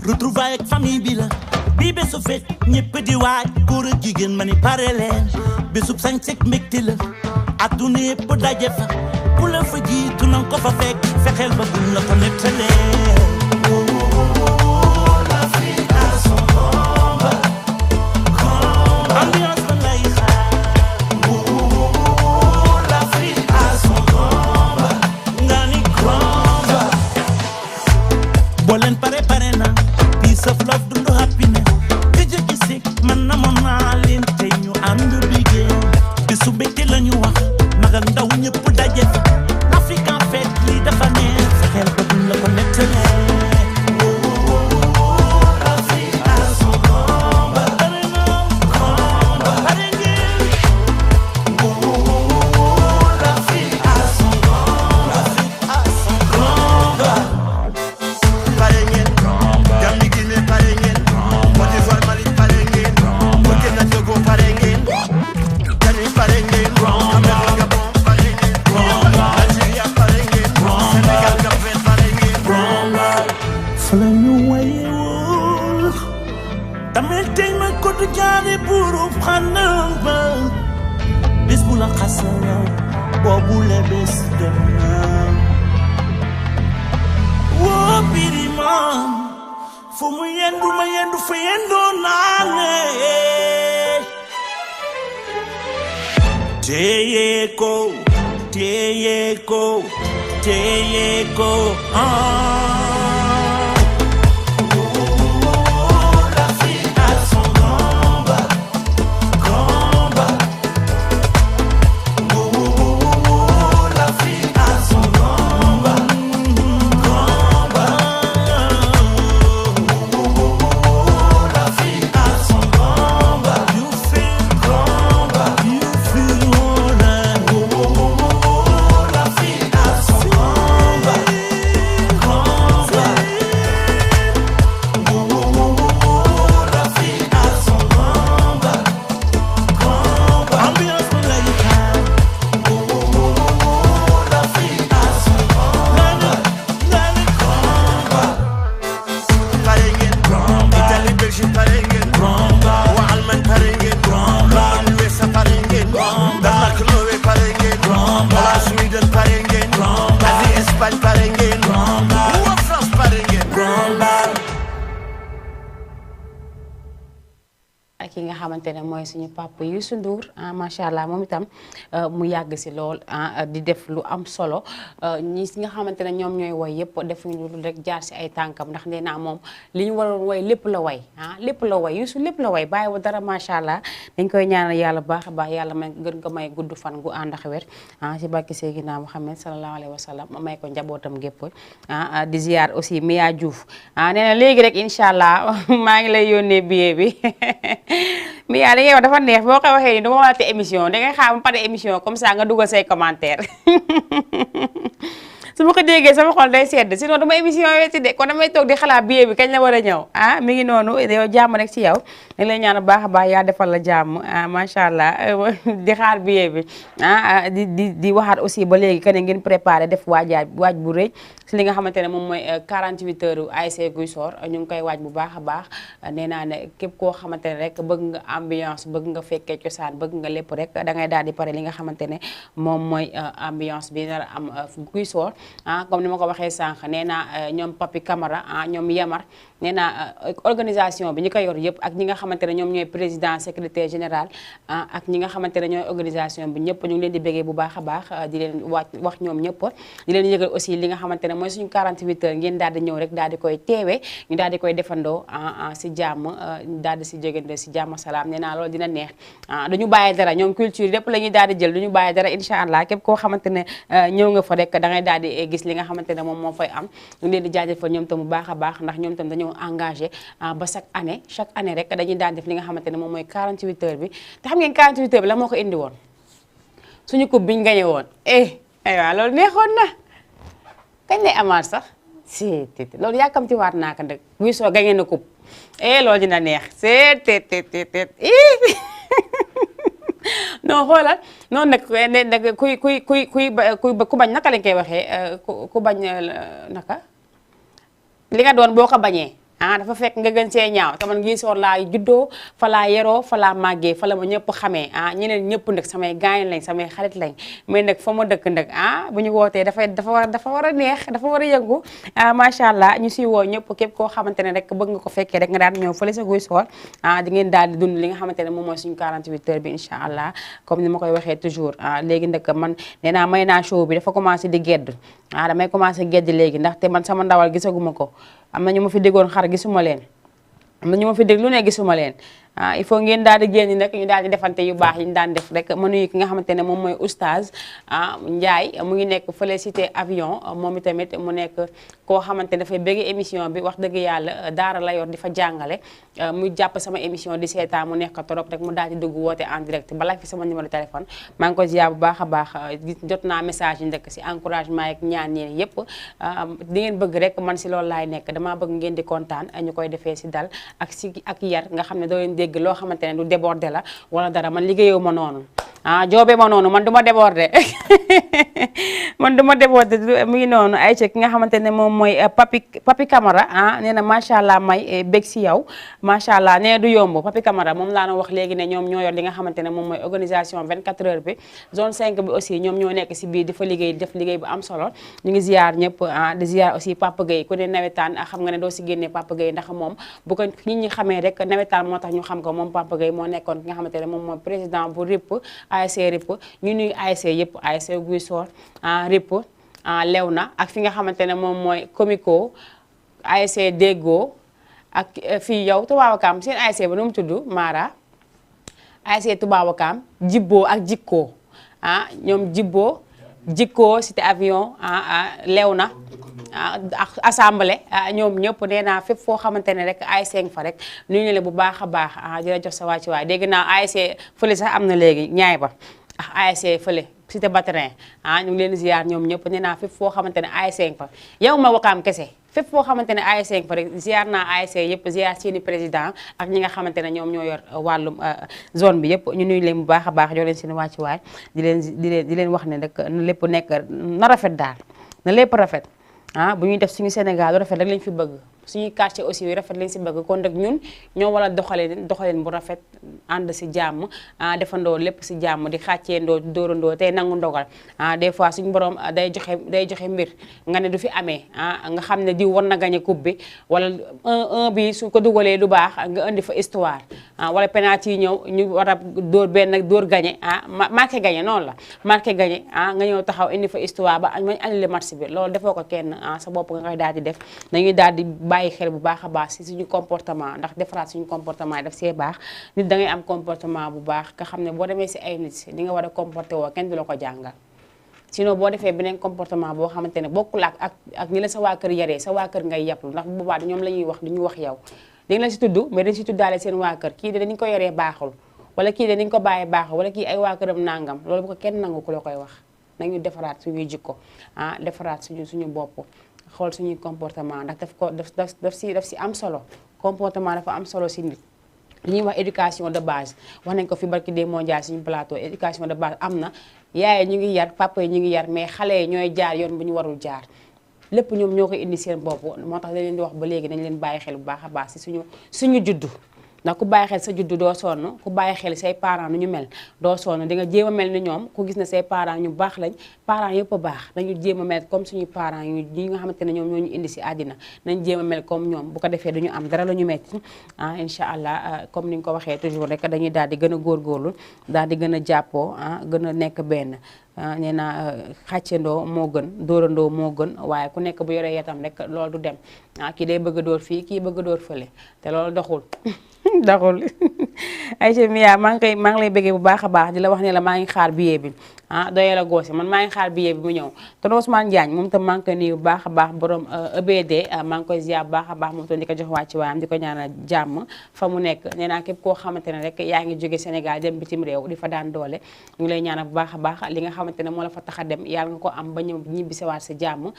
retrouvailles ak famille bi la. Bi bésu fet ñëpp di waaj góor ak jigéen ma ni pare leen. Bésub sañsek mbégte la, adduna yëpp daje fa. Ku la fa jiitu na ko fa fekk, fexeel ba buñ la ko nettalee. Ngani vous reprendre bis bu la xasala boobu la bés dem na woo birima fu mu yendu ma yendu fa yendoo naane téye ko téye ko téye ko la fille a son grand bas la fille a son grand bas la fille a son grand bas you feel grand bas you feel la fille a son grand bas ki nga xamante ne mooy suñu papa Youssou Ndour macha allah moom itam mu yàgg si lool di def lu am solo ñi nga xamante ne ñoom ñooy woy yëpp defuñu lu rek jaar si ay tànkam ndax nee naa moom li ñu waroon woy lépp la way lépp la way Youssou lépp la way bàyyi wu dara macha allah dañ koy ñaanal yàlla baax a baax yàlla may gën ko may gudd fan gu ànd ak wér si barke Seydina Muhammad sallallahu alayhi wa sallam may ko njabootam gépp di ziar aussi Mia Diouf nee na léegi rek incha allah maa ngi lay yónnee billet bi mais yaa li ngay wax dafa neex boo ko waxee ni dama wàtte émission dangay xaar ba pare émission comme ça nga dugal say commentaire su ma ko déggee sama xol day sedd sinon dama émission wetti de kon damay toog di xalaat billet bi kañ la war a ñëw mi ngi noonu yow jàmm rek ci yow dañ lay ñaan baax a baax yaa defal la jàmm macha allah di xaar billet bi di waxaat aussi ba léegi que ne ngeen préparé def waaj bu rëy si li nga xamante ne moom mooy 48 heures ASC Guy Sor ñu ngi koy waaj bu baax a baax nee naa ne képp koo xamante ne rek bëgg nga ambiance bëgg nga fekkee cosaan bëgg nga lépp rek da ngay daal di pare li nga xamante ne moom mooy ambiance bi nar a am Guy Sor comme ni ma ko waxee sànq nee naa ñoom Papi Camara ñoom Yamar nee naa organisation bi ñi ko yor yëpp ak ñi nga xamante ne ñoom ñooy président secrétaire général ak ñi nga xamante ne ñooy organisation bi ñëpp ñu ngi leen di béggee bu baax a baax di leen wax ñoom ñëpp di leen yëgal aussi li nga xamante ne mooy suñu 48 heures ngeen daal di ñëw rek daal di koy teewee ñu daal di koy defandoo si jàmm daal di si jógandoo si jàmm salaam nee naa loolu dina neex duñu bàyyi dara ñoom culture lépp la ñuy daal di jël duñu bàyyi dara incha allah képp koo xamante ne ñëw nga fa rek da ngay daal di gis li nga xamante ne moom moo fay am ñu leen di jaajëfal ñoom tam bu baax a baax ndax ñoom tam dañoo engagé ba chaque année rek dañuy daan def li nga xamante ne moom mooy 48 heures bi te xam ngeen 48 heures bi la moo ko indi woon suñu coupe biñu gagné woon aywa loolu neexoon na kañ lay amaat sax si loolu yàkkamti waat naa ko dëgg Guy Sor gagné na coupe loolu dina neex non xoolal noonu nag ku bañ naka lañ koy waxee ku bañ naka li nga doon boo ko bañee dafa fekk nga gën see ñaaw te man Guy Sor laa juddoo fa laa yeroo fa laa màggee fa la ma ñëpp xamee ñeneen ñëpp nag samay gaañ lañ samay xarit lañ mais nag fa ma dëkk nag bu ñu wootee dafa war a neex dafa war a yëngu macha allah ñu si woo ñëpp képp koo xamante ne rek bëgg nga ko fekkee rek nga daan ñëw fële sa Guy Sor di ngeen daal di dund li nga xamante ne moom mooy suñu 48 heures bi incha allah comme ni ma koy waxee toujours léegi nag man nee naa may naa show bi dafa commencé di gedd damay commencé gedd léegi ndaxte man sama ndawal gisaguma ko am na ñu ma fi déggoon xar gisuma leen am na ñu ma fi dégg lu ne gisuma leen il faut ngeen daal di génn nag ñu daal di defante yu baax yi ñu daan def rek ma nuyu ki nga xamante ne moom mooy oustaz Ndiaye mu ngi nekk fële cité avion moom itamit mu nekk koo xamante ne dafay bëgg émission bi wax dëgg yàlla daara la yor di fa jàngale muy jàpp sama émission di seetaan mu nekk trop rek mu daal di dugg woote en direct balaa fi sama numéro téléphone maa ngi ko ziar bu baax a baax jot naa message yi njëkk si encouragement yeeg ñaan yéen yëpp di ngeen bëgg rek man si loolu laay nekk damaa bëgg ngeen di kontaan ñu koy defee si dal ak yar nga xam ne doo leen dégg loo xamante ne du débordé la wala dara man liggéeyoo ma noonu joobe ma noonu man du ma déborder man du ma déborder mu ngi noonu ay ki nga xamante ne moom mooy Papi Camara nee na macha allah may bég si yow macha allah nee du yomb Papi Camara moom laa na wax léegi ne ñoom ñoo yor li nga xamante ne moom mooy organisation 24 heures bi zone 5 bi aussi ñoom ñoo nekk si biir di fa liggéey def liggéey bu am solo ñu ngi ziar ñëpp di ziar aussi Papa Gueye ku ne nawetaan xam nga ne doo si génnee Papa Gueye ndax moom bu ko nit ñi xamee rek nawetaan moo tax ñu xam ko moom Papa Gueye moo nekkoon ki nga xamante ne moom mooy président bu RIP ASC RIP ñu nuy ASC yëpp ASC Guy Sor RIP Léona ak fi nga xamante ne moom mooy Comico ASC Déggo ak fii yow Toubabakam seen ASC ba nu mu tudd Mara ASC Toubabakam Jibbo ak Jikko ñoom Jibbo Jikko Cité Avion Léona ak assemblée ñoom ñëpp nee naa fépp foo xamante ne rek ASC fa rek nuyu la bu baax a baax di la jox sa wàcc waay dégg naa ASC fële sax am na léegi ñaay ba ASC fële Cité Batterin ñu ngi leen ziar ñoom ñëpp nee naa fépp foo xamante ne ASC fa yow ma Wakaam kese fépp foo xamante ne ASC fa rek ziar naa ASC yëpp ziar seeni président ak ñi nga xamante ne ñoom ñoo yor wàllum zone bi yëpp ñu nuyu leen bu baax a baax jox leen seen wàcc waay di leen wax ne rek na lépp nekk na rafet daal na lépp rafet bu ñuy def suñu Sénégal lu rafet rek lañ fi bëgg suñuy quartier aussi yu rafet lañ si bëgg kon rek ñun ñoo wala doxaleen bu rafet ànd si jàmm defandoo lépp si jàmm di xàcceendoo dóorandoo tey nangu ndogal des fois suñu borom day joxe mbir nga ne du fi amee nga xam ne diw war na gañe coupe bi wala 1-1 bi su ko dugalee du baax nga indi fa histoire wala penalty yi ñëw ñu war a dóor benn dóor gañe marqué gañe noonu la marqué gañe nga ñëw taxaw indi fa histoire ba mañ annulé match bi loolu defoo ko kenn sa bopp nga koy daal di def dañuy daal di bàyyi xel bu baax a baax si suñu comportement ndax defaraat suñu comportement daf see baax nit da ngay am comportement bu baax nga xam ne boo demee si ay nit li nga war a comporté woo kenn du la ko jàngal sinon boo defee beneen comportement boo xamante ne bokkul ak ni la sa waa kër yaree sa waa kër ngay yàplu ndax bu boobaa ñoom la ñuy wax duñu wax yow dañ la si tudd mais dañ si tuddaale seen waa kër kii de dañu ko yoree baaxul wala kii de dañu ko bàyyee baaxul wala kii ay waa këram nangam loolu bu ko kenn nangu ku la koy wax nañu defaraat suñuy jikko defaraat suñu bopp xool suñuy comportement ndax daf si am solo comportement dafa am solo si nit li ñuy wax éducation de base wax nañ ko fi barki des mondial suñu plateau éducation de base am na yaay ñu ngi yar papa yi ñu ngi yar mais xale yi ñooy jaar yoon bu ñu warul jaar lépp ñoom ñoo koy indi seen bopp moo tax dañ leen di wax ba léegi dañ leen bàyyi xel bu baax a baax si suñu juddu ndax ku bàyyi xel sa juddu doo sonn ku bàyyi xel say parents nu ñu mel doo sonn di nga jéem a mel ni ñoom ku gis ne say parents ñu baax lañ parents yëpp a baax dañu jéem a mel comme suñu parents yi nga xamante ne ñoom ñoo ñu indi si àddina nañ jéem a mel comme ñoom bu ko defee duñu am dara la ñu metti incha allah comme ni nga ko waxee toujours rek dañuy daal di gën a góorgóorlu daal di gën a jàppoo gën a nekk benn nee naa xàccandoo moo gën dóorandoo moo gën waaye ku nekk bu yoree yetam rek loolu du dem kii day bëgg a dóor fii kii bëgg a dóor fële te loolu doxul doxul Aïcha Mia maa ngi lay bëggee bu baax a baax di la wax ne la maa ngi xaar billet bi doyee la goosi man maa ngi xaar billet bi mu ñëw te Ousmane Diagne moom tam maa ngi koy nuyu bu baax a baax borom EBD maa ngi koy ziar bu baax a baax moom tam di ko jox wàcc waayam di ko ñaanal jàmm fa mu nekk nee naa képp koo xamante ne rek yaa ngi jóge Sénégal dem bitim réew di fa daan doole ñu ngi lay ñaanal bu baax a baax li nga xamante ne moo la fa tax a dem yàlla nga ko am ba ñëw ñibbisiwaat sa jàmm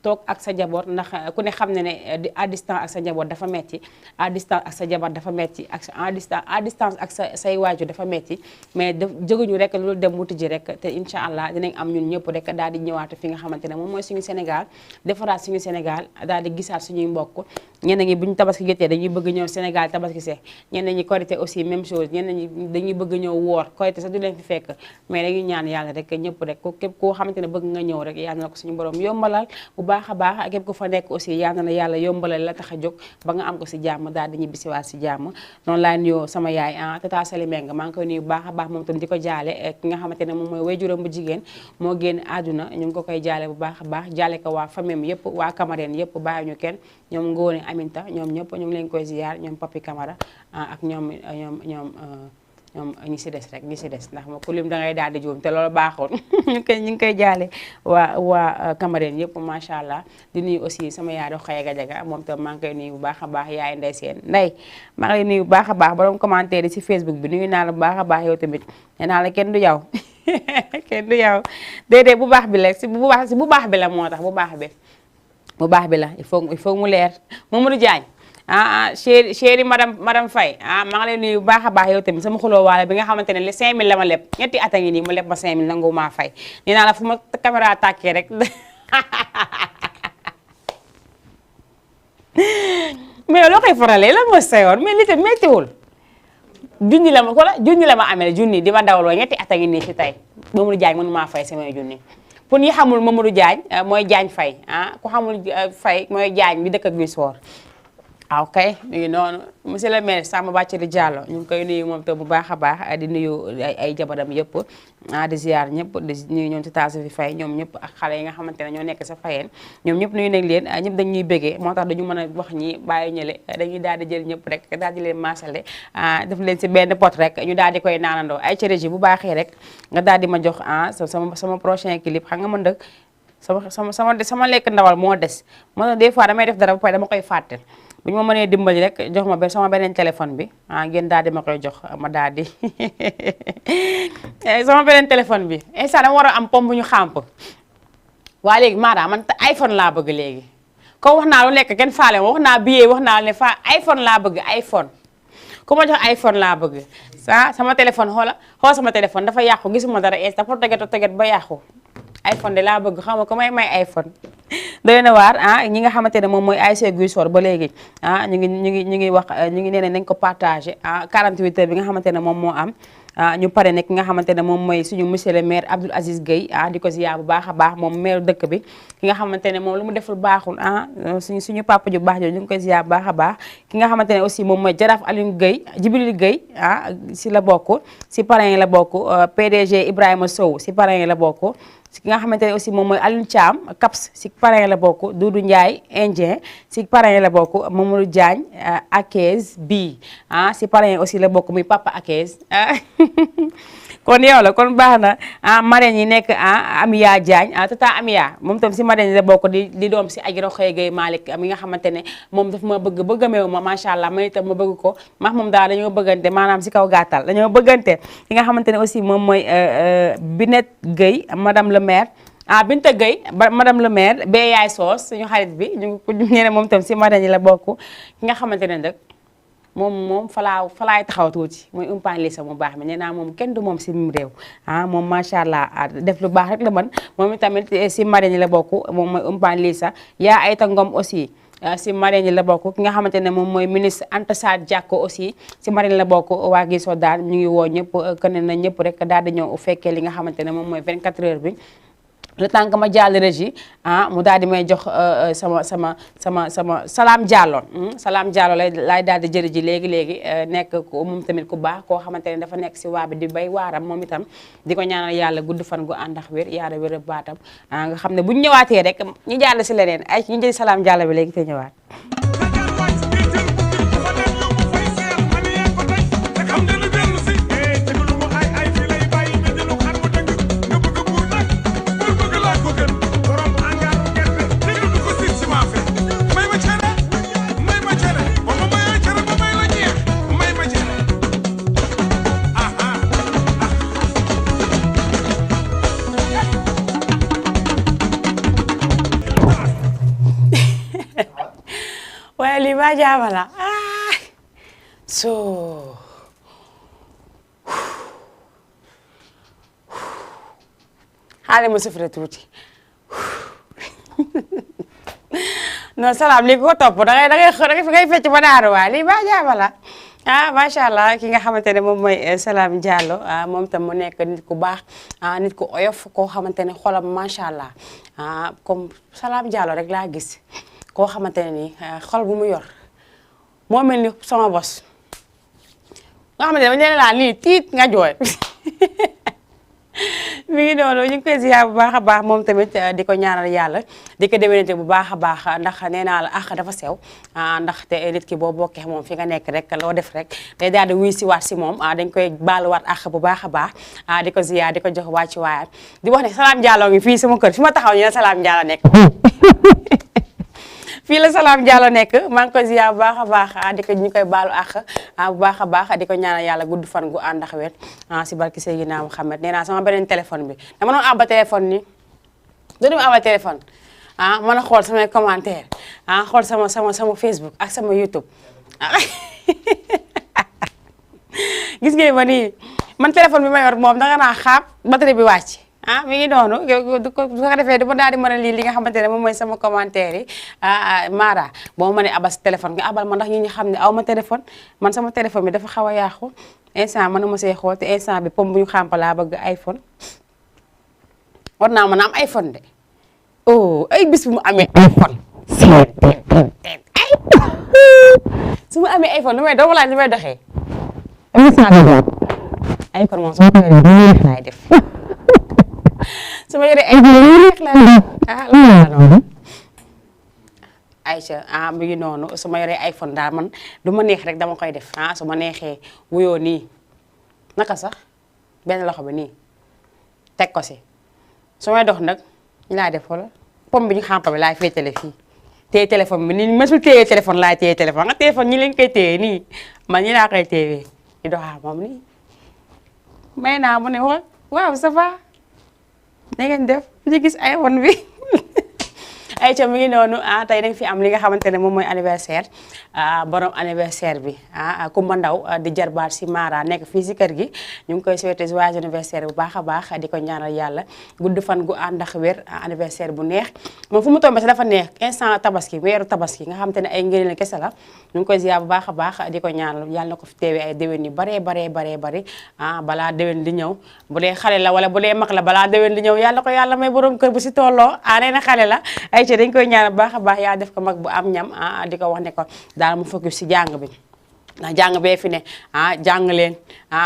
toog ak sa njaboot ndax ku ne xam ne ne à distance ak sa njaboot dafa metti à distance ak sa jabar dafa metti ak à distance ak say waajur dafa metti mais jóguñu rek loolu dem wuti ji rek te incha allah dinañ am ñun ñëpp rek daal di ñëwaat fi nga xamante ne moom mooy suñu Sénégal defaraat suñu Sénégal daal di gisaat suñuy mbokk ñenn ñi bu ñu tabaski jotee dañuy bëgg ñëw Sénégal tabaski see ñenn ñi korité aussi même chose ñenn ñi dañuy bëgg ñëw woor korité sax du leen fi fekk mais dañuy ñaan yàlla rek ñëpp rek képp koo xamante ne bëgg nga ñëw rek yàlla na ko suñu borom yombalal bu baax a baax képp ku fa nekk aussi yàlla na yàlla yombalal la tax a jóg ba nga am ko si jàmm daal di ñibbisiwaat si jàmm noonu laa nuyoo sama yaay tata Sali Meng maa ngi koy nuyu bu baax a baax moom tam di ko jaale ki nga xamante ne moom mooy waajuram bu jigéen moo génn àdduna ñu ngi ko koy jaale bu baax a baax jaale ko waa famille yëpp waa Camarène yëpp bàyyi ñu kenn ñoom Ngóone Aminta ñoom ñëpp ñu ngi leen koy ziar ñoom Papi Camara ak ñoom ñi si des rek ñi si des ndax ma ku lim da ngay daal di juum te loolu baaxul ñu ngi koy jaale waa Camarène yëpp macha allah di nuyu aussi sama yaay do xëye Gajaga moom tam maa ngi koy nuyu bu baax a baax yaay Ndey Seen Ndey maa ngi lay nuyu bu baax a baax borom commentaire yi si Facebook bi nuyu naa la bu baax a baax yow tamit nee naa la kenn du yow kenn du yow déedéet bu baax bi la si bu baax bi la moo tax bu baax bi la il faut mu leer Mamadou Diagne chéri madame Faye maa ngi lay nuyu bu baax a baax yow tamit sama xuloo waale bi nga xamante ne 5000 la ma leb ñetti at a ngi nii mu leb ma 5000 nangu maa fay nee naa la fu ma caméra tàkkee rek mais loo koy faralee lan moo sayoon mais li tam méttiwul junni la ma amee junni di ma dawaloo ñetti at a ngi nii si tey Mamadou Diagne mënu maa fay samay junni pour ñi xamul Mamadou Diagne mooy Diagne Faye ku xamul Faye mooy Diagne bi dëkk ak Guissor ok ñu ngi noonu monsieur le maire Samba Bathily Diallo ñu ngi koy nuyu moom te bu baax a baax di nuyu ay jabaram yëpp di ziar ñëpp di nuyu ñoom ci taas fi fay ñoom ñëpp ak xale yi nga xamante ne ñoo nekk sa fayeen ñoom ñëpp nuyu nañ leen ñëpp dañuy bégee moo tax dañu mën a wax ñi bàyyi ñële dañuy daal di jël ñëpp rek daal di leen maasale def leen si benn pot rek ñu daal di koy naanandoo ay ci régie bu baaxee rek nga daal di ma jox sama prochain clip xam nga mën dëkk sama lekk ndawal moo des moo tax des fois damay def dara ba pare dama koy fàtte bu ñu ma mënee dimbali rek jox ma sama beneen téléphone bi ngeen daal di ma koy jox ma daal di sama beneen téléphone bi instant dama war a am pom bu ñu xàmp waa léegi maanaam man iPhone laa bëgg léegi comme wax naa lu nekk kenn faale ma wax naa billet wax naa ne iPhone laa bëgg iPhone ku ma jox iPhone laa bëgg sama téléphone xool sama téléphone dafa yàqu gisuma dara dafa teget ba yàqu iPhone de laa bëgg xam nga ko may iPhone doy na waar ñi nga xamante ne moom mooy ASC Guissor ba léegi ñu ngi wax ñu ngi nee nañ ko partagé 48 heures bi nga xamante ne moom moo am ñu pare ne ki nga xamante ne moom mooy suñu monsieur le maire Abdoul Aziz Gueye di ko ziar bu baax a baax moom maire dëkk bi ki nga xamante ne moom lu mu deful baaxul suñu papa ju baax jooju ñu ngi koy ziar bu baax a baax ki nga xamante ne aussi moom mooy Jaraaf Alioune Gueye Djibril Gueye si la bokk si parrain yi la bokk PDG Ibrahima Sow si parrain yi la bokk si ki nga xamante ne aussi moom mooy Alioune Thiam Caps si parrain la bokk Doudou Ndiaye Indien si parrain la bokk Mamadou Diagne Akez bi si parrain aussi la bokk muy Papa Akez kon yow la kon baax na marraine yi nekk Amia Diagne tata Amia moom tam si marraine yi la bokk di doom si Adji Rokhaya Gueye Malick mi nga xamante ne moom daf ma bëggameewu ma macha allah man itam ma bëgg ko moom daal dañoo bëggante maanaam si kaw gàttal dañoo bëggante ki nga xamante ne aussi moom mooy Binette Gueye madame le maire Binta Gueye madame le maire bee yaay soos suñu xarit bi ñu ne moom tam si marraine yi la bokk ki nga xamante ne nag moom falaay taxaw tuuti mooy umpaañ li sa mu baax mi nee naa moom kenn du moom si mu réew moom macha allah def lu baax rek la mën moom itamit si marraine yi la bokk moom mooy umpaañ li sa yaa Ayta Ngom aussi si marraine yi la bokk ki nga xamante ne moom mooy ministre Anta Sarr Diacko aussi si marraine la bokk waa Guissor daal ñu ngi woo ñëpp kën na ñëpp rek daal di ñëw fekkee li nga xamante ne moom mooy 24 heures bi le temps que ma jàll régie mu daal di may jox sama Salam Diallo Salam Diallo lay daal di jëri ji léegi nekk ko moom tamit ku baax koo xamante ne dafa nekk si waa bi di bay waaram moom itam di ko ñaanal yàlla gudd fan gu ànd ak wér yaara wér baatam nga xam ne bu ñu ñëwaatee rek ñu jàll si leneen ay ñu jëli Salam Diallo bi léegi te ñëwaat waaye lii ba jaabala so xaale ma sufre tuuti non Salam lii ko topp da ngay fecc ba daaru waa lii ba jaabala macha allah ki nga xamante ne moom mooy Salam Diallo moom tam mu nekk nit ku baax nit ku oyof koo xamante ne xolam macha allah comme Salam Diallo rek laa gis koo xamante ne nii xol bu mu yor moo mel ni sama bos nga xamante ne ba nee laa nii tiit nga jooy mi ngi noonu ñu ngi koy ziar bu baax a baax moom tamit di ko ñaanal yàlla di ko déwénate bu baax a baax ndax nee naa la dafa sew ndaxte nit ki boo bokkee moom fi nga nekk rek loo def rek day daal di wuy si waat si moom dañ koy baaluwaat bu baax a baax di ko ziar di ko jox wàcc waayam di wax ne Salam Diallo ngi fii sama kër fi ma taxaw ñu ne Salam Diallo nekk fii la Salam Diallo nekk maa ngi koy ziar bu baax a baax di ko ñu koy baalu bu baax a baax di ko ñaanal yàlla gudd fan gu ànd ak wér si barki Seydina Muhammad nee naa sama beneen téléphone bi dama doon abba téléphone ni doon abba téléphone mën a xool samay commentaire xool sama Facebook ak sama YouTube gis ngeen ma nii man téléphone bi ma yor moom danga naa xaab batterie bi wàcc mi ngi noonu su ko defee du ma daal di mën a lii li nga xamante ne moom mooy sama commentaire yi Mara boo ma mënee abal sa téléphone nga abal ma ndax ñi xam ne aw ma téléphone man sama téléphone bi dafa xaw a yàqu instant mën na ma see xool te instant bi pomme bu ñu xàmpa laa bëgg iPhone war naa mën a am iPhone de ay bis bu mu amee iPhone su ma amee iPhone lu may doo laaj lu may doxee iPhone moom su ma ko yoree lu neex laay def su ma yoree iPhone lu neex laay def noonu Aïcha mi ngi noonu su ma yoree iPhone daal man du ma neex rek dama koy def su ma neexee wuyoo nii naka sax benn loxo bi nii teg ko si su may dox nag ñu laa def wala pomme bi ñu xàmpa bi laay féetale fii téye téléphone bi ni mësul téye téléphone laay téye téléphone nga téléphone ñi leen koy téye nii man ñi laa koy téye di doxaa moom nii may naa mu ne waaw ça va na ngeen def ñu gis iPhone bi Aïcha mi ngi noonu tey dañ fi am li nga xamante ne moom mooy anniversaire borom anniversaire bi Kumba Ndaw di jarbaat si Mara nekk fii si kër gi ñu ngi koy souhaiter joyeux anniversaire bu baax a baax di ko ñaanal yàlla gudd fan gu ànd ak wér anniversaire bu neex moom fu mu tombé si dafa neex instant tabaski weeru tabaski nga xamante ne ay ngëneel kese la ñu ngi koy ziar bu baax a baax di ko ñaanal yàlla na ko fi teewee ay déwén yu baree bari balaa déwén di ñëw bu dee xale la wala bu dee mag la balaa déwén di ñëw yàlla ko yàlla may borom kër bu si tolloo nee na xale la Aïcha dañ koy ñaanal baax a baax yaa def ko mag bu am ñam di ko wax ne ko daal mu focus si jàng bi ndax jàng bee fi ne jàng leen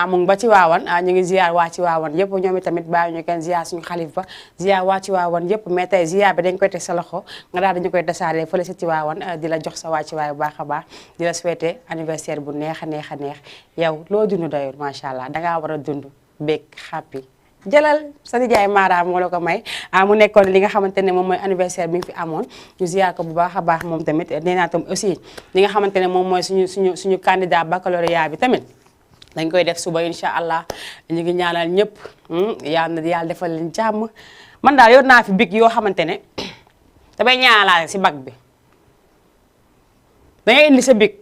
mu ngi ba ci waawan ñu ngi ziar waa ci waawan yëpp ñoom itamit bàyyi ñu kenn ziar suñu xalif ba ziar waa ci waawan yëpp mais tey ziar bi dañ koy teg sa loxo nga daal dañu koy tasaaree fële si ci waawan di la jox sa waa ci waay bu baax a baax di la souhaiter anniversaire bu neex a neex yow loo dund doyul macha allah dangaa war a dund bég happy jëlal sa nijaay Mara moo la ko may mu nekkoon li nga xamante ne moom mooy anniversaire bi nga fi amoon ñu ziar ko bu baax a baax moom tamit nee naa tam aussi li nga xamante ne moom mooy suñu candidat baccalauréat bi tamit dañ koy def suba incha allah ñu ngi ñaanal ñëpp yàlla defal leen jàmm man daal yor naa fi big yoo xamante ne damay ñaanalaale si bac bi da ngay indi sa big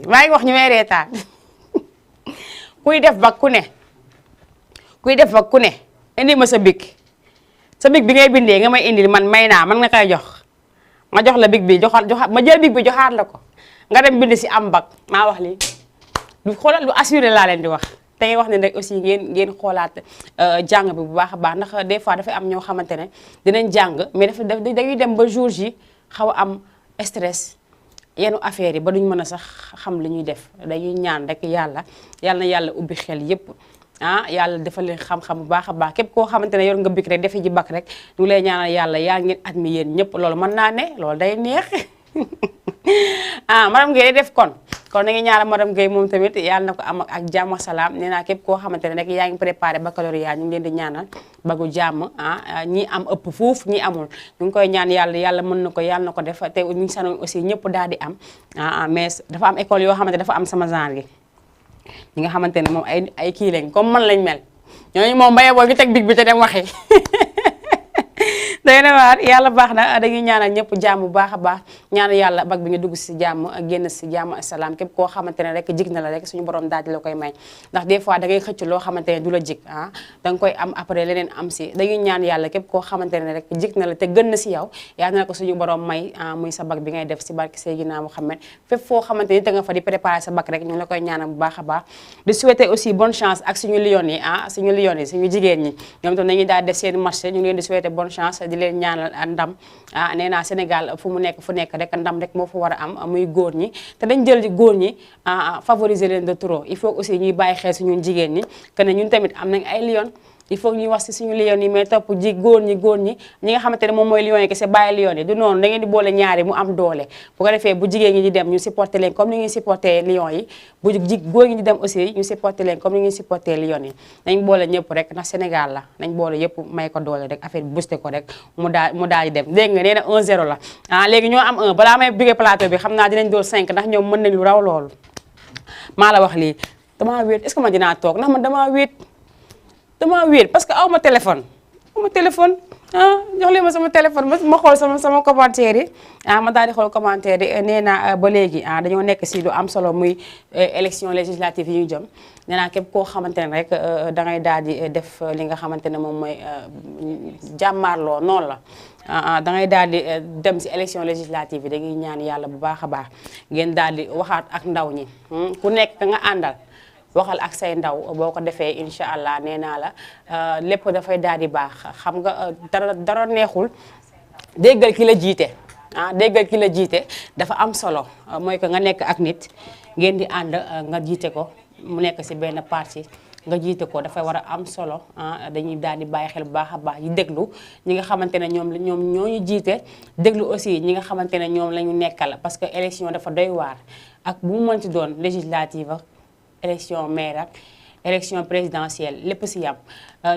maa ngi wax ñu may reetaan kuy def bac ku ne indi ma sa big bi ngay bindee nga may indil man may naa man nga koy jox ma jox la big bi joxaat ma jël big bi joxaat la ko nga dem bind si am bac maa wax lii lu xoolal lu assuré laa leen di wax te ngay wax ne rek aussi ngeen xoolaat jàng bi bu baax a baax ndax des fois dafay am ñoo xamante ne dinañ jàng mais dañuy dem ba jour ji xaw a am stress yenn affaire yi ba duñ mën a sax xam li ñuy def dañuy ñaan rek yàlla na yàlla ubbi xel yépp yàlla defal leen xam-xam bu baax a baax képp koo xamante ne yor nga bik rek defe ji bac rek ñu lay ñaanal yàlla yaa ngeen admis yéen ñëpp loolu mën naa ne loolu day neex madame Guèye day def kon na ngi ñaanal madame Guèye moom tamit yàlla na ko am ak jàmm ak salaam nee naa képp koo xamante ne rek yaa ngi préparé baccalauréat ñu ngi leen di ñaanal bagu jàmm ñi am ëpp fuuf ñi amul ñu ngi koy ñaan yàlla mën na ko yàlla na ko def te ñu ngi sanoon aussi ñëpp daal di am mais dafa am école yoo xamante dafa am sama genre gi ñi nga xamante ne moom ay kii lañ comme man lañ mel ñooñu moom mbaye boo ñu teg big bi te dem waxi day na waar yàlla baax na dañuy ñaanal ñëpp jàmm bu baax a baax ñaanal yàlla bag bi nga dugg si jàmm génn si jàmm asalaam képp koo xamante ne rek jig na la rek suñu borom daal di la koy may ndax des fois da ngay xëcc loo xamante ne du la jig da nga koy am après leneen am si dañuy ñaan yàlla képp koo xamante ne rek jig na la te gën na si yow yàlla na ko suñu borom may muy sa bag bi ngay def si barke Seydina Muhammad fépp foo xamante ni te nga fa di préparer sa bag rek ñu la koy ñaanal bu baax a baax di souhaiter aussi bonne chance ak suñu lion yi suñu jigéen ñi ñoom tam dañuy daal def seen marché ñu ngi leen di souhaiter bonne chance di leen ñaanal ndam nee naa Sénégal fu nekk rek ndam rek moo fa war a am muy góor ñi te dañ jël góor ñi favoriser leen de trop il faut aussi ñuy bàyyi xel suñu jigéen ñi que ne ñun tamit am nañ ay lion il faut ñuy wax si suñu lion yi mais topp ji góor ñi ñi nga xamante ne moom mooy lion yi kese bàyyi lion yi du noonu da ngeen di boole ñaari mu am doole bu ko defee bu jigéen ñi di dem ñu supporter leen comme ni ñuy supporter lion yi bu góor ñi di dem aussi ñu supporter leen comme ni ñuy supporter lion yi nañ boole ñëpp rek ndax Sénégal la nañ boole yëpp may ko doole rek affaire bi booster ko rek mu daal di dem dégg nga nee na 1-0 la léegi ñoo am 1 balaa may bigee plateau bi xam naa dinañ dool 5 ndax ñoom mën nañ lu raw loolu maa la wax lii damaa wéet est-ce que man dinaa toog ndax man damaa wéet parce que aw ma téléphone jox leen ma sama téléphone ma xool sama commentaire yi ma daal di xool commentaire yi nee naa ba léegi dañoo nekk si lu am solo muy élection législative yi ñu jëm nee naa képp koo xamante ne rek da ngay daal di def li nga xamante ne moom mooy jàmmaarloo noonu la da ngay daal di dem si élection législative yi da ngay ñaan yàlla bu baax a baax ngeen daal di waxaat ak ndaw ñi ku nekk ka nga àndal waxal ak say ndaw boo ko defee incha allah nee naa la lépp dafay daal di baax xam nga dara neexul déggal ki la jiite déggal ki la jiite dafa am solo mooy que nga nekk ak nit ngeen di ànd nga jiite ko mu nekk si benn parti nga jiite ko dafay war a am solo dañuy daal di bàyyi xel bu baax a baax yi déglu ñi nga xamante ne ñoom ñoo ñu jiite déglu aussi ñi nga xamante ne ñoom la ñu nekkal parce que élection dafa doy waar ak bu mu mënti doon législative ak élection maire ak élection présidentielle lépp si yam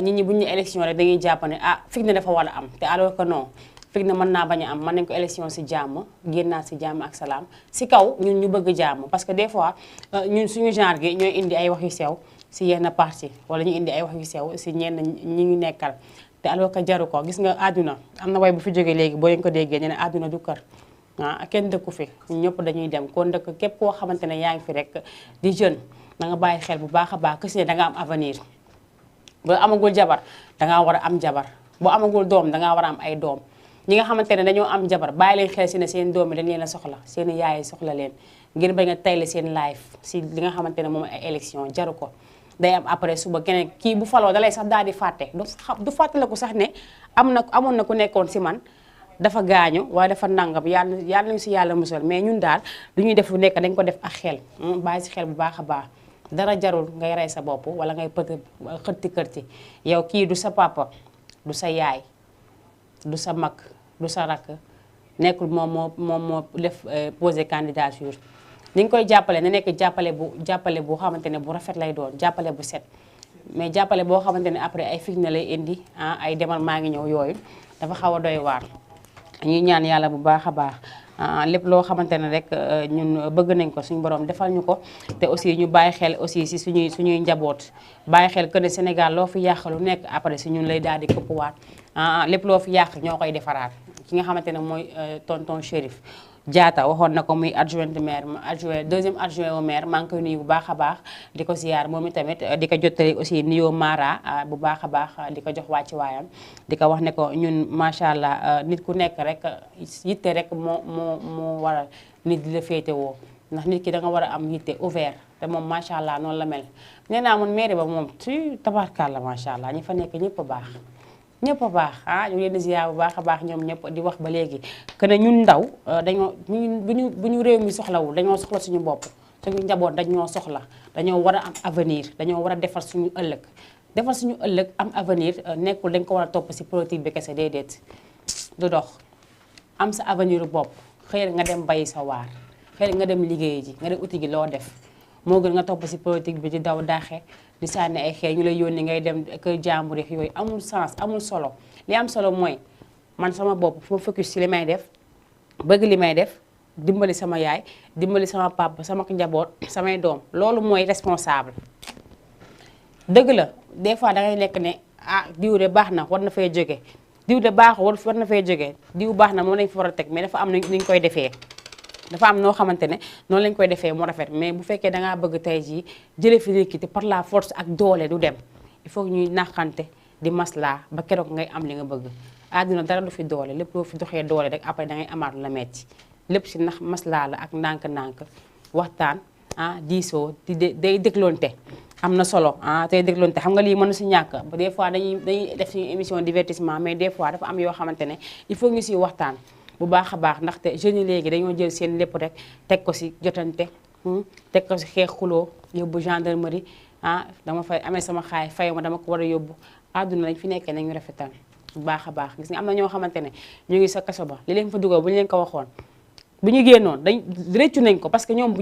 nit ñi bu ñu élection rek dañuy jàpp ne fig na dafa war a am te alors que non fig na mën naa bañ a am mën nañ ko élection si jàmm génnaat si jàmm ak salaam si kaw ñun ñu bëgg jàmm parce que des fois ñun suñu genre gi ñooy indi ay wax yu sew si yenn parti wala ñu indi ay wax yu sew si ñenn ñi ñu nekkal te alors que jaru ko gis nga àdduna am na way bu fi jógee léegi boo leen ko déggee ñu ne àdduna du kër kenn dëkku fi ñëpp dañuy dem kon dëkk képp koo xamante ne yaa ngi fi rek di jeune na nga bàyyi xel bu baax a baax que si ne da nga am avenir boo amagul jabar dangaa war a am jabar boo amagul doom dangaa war a am ay doom ñi nga xamante ne dañoo am jabar bàyyi leen xel si ne seen doom yi dañ leen a soxla seen yaay yi soxla leen ngir bañ a tayle seen life si li nga xamante ne moom ay élection jaru ko day am après suba keneen kii bu faloo dalay sax daal di fàtte du fàttaliku sax ne amoon na ku nekkoon si man dafa gaañu waaye dafa nangam yàlla nañu si yàlla musal mais ñun daal lu ñuy def lu nekk dañ ko def ak xel bàyyi si xel bu baax a baax dara jarul ngay rey sa bopp wala ngay xërti kërti yow kii du sa papa du sa yaay du sa mag du sa rakk nekkul moom moo def posé candidature ni nga koy jàppale na nekk jàppale bu xamante ne bu rafet lay doon jàppale bu set mais jàppale boo xamante ne après ay fitna lay indi ay demal maa ngi ñëw yooyu dafa xaw a doy waar ñuy ñaan yàlla bu baax a baax lépp loo xamante ne rek ñun bëgg nañ ko suñu borom defal ñu ko te aussi ñu bàyyi xel aussi si suñuy njaboot bàyyi xel que ne Sénégal loo fi yàq lu nekk après si ñun lay daal di këppwaat lépp loo fi yàq ñoo koy defaraat ki nga xamante ne mooy tonton Chérif Diatta waxoon na ko muy adjoint maire deuxième adjoint au maire maa ngi koy nuyu bu baax a baax di ko ziar moom itamit di ko jottali aussi nuyoo Mara bu baax a baax di ko jox wàcci waayam di ko wax ne ko ñun macha allah nit ku nekk rek yitte rek moo waral nit di la féetewoo ndax nit ki da nga war a am yitte ouvert te moom macha allah noonu la mel nee naa mun mairie ba moom ci tabarkalla macha allah ñi fa nekk ñëpp a baax ñëpp a baax ñu leen di ziar bu baax a baax ñoom ñëpp di wax ba léegi que ne ñun ndaw dañoo bu ñu réew mi soxlawul dañoo soxla suñu bopp suñu njaboot dañoo soxla dañoo war a am avenir dañoo war a defar suñu ëllëg am avenir nekkul dañ ko war a topp si politique bi kese déedéet du dox am sa avenir bopp xëy nga dem bayi sa waar xëy nga dem liggéey ji nga dem uti gi loo def moo gën nga topp si politique bi di daw daaxe di sànni ay xeer ñu lay yónni ngay dem kër jàmbur yi yooyu amul sens amul solo li am solo mooy man sama bopp fu ma focus si li may def bëgg li may def dimbali sama yaay dimbali sama papa sama njaboot samay doom loolu mooy responsable. dëgg la des fois dangay nekk ne diw de baax na war na fay jóge diw de baax war na fay jóge diw baax na moom lañ fa war a teg mais dafa am ni ñu koy defee. dafa am noo xamante ne noonu lañ koy defee mu rafet mais bu fekkee dangaa bëgg tey jii jële fi nit ki te par la force ak doole du dem il faut ñuy naxante di maslaa ba keroog ngay am li nga bëgg àdduna dara du fi doole lépp loo fi doxee doole rek après dangay amaat la metti lépp si nax maslaa la ak ndànk-ndànk waxtaan diisoo day dégloonte am na solo tey dégloonte xam nga lii mën na si ñàkk ba des fois dañuy def suñu émission divertissement mais des fois dafa am yoo xamante ne il faut ñu si waxtaan bu baax a baax ndaxte jeunes yi léegi dañoo jël seen lépp rek teg ko si jotante teg ko si xeex xuloo yóbbu gendarmerie dama fay amee sama xaay fay ma dama ko war a yóbbu àdduna lañ fi nekkee nañu rafetal bu baax a baax gis nga am na ñoo xamante ne ñu ngi sa kaso ba li leen fa dugal bu ñu leen ko waxoon bu ñu génnoon réccu nañ ko parce que ñoom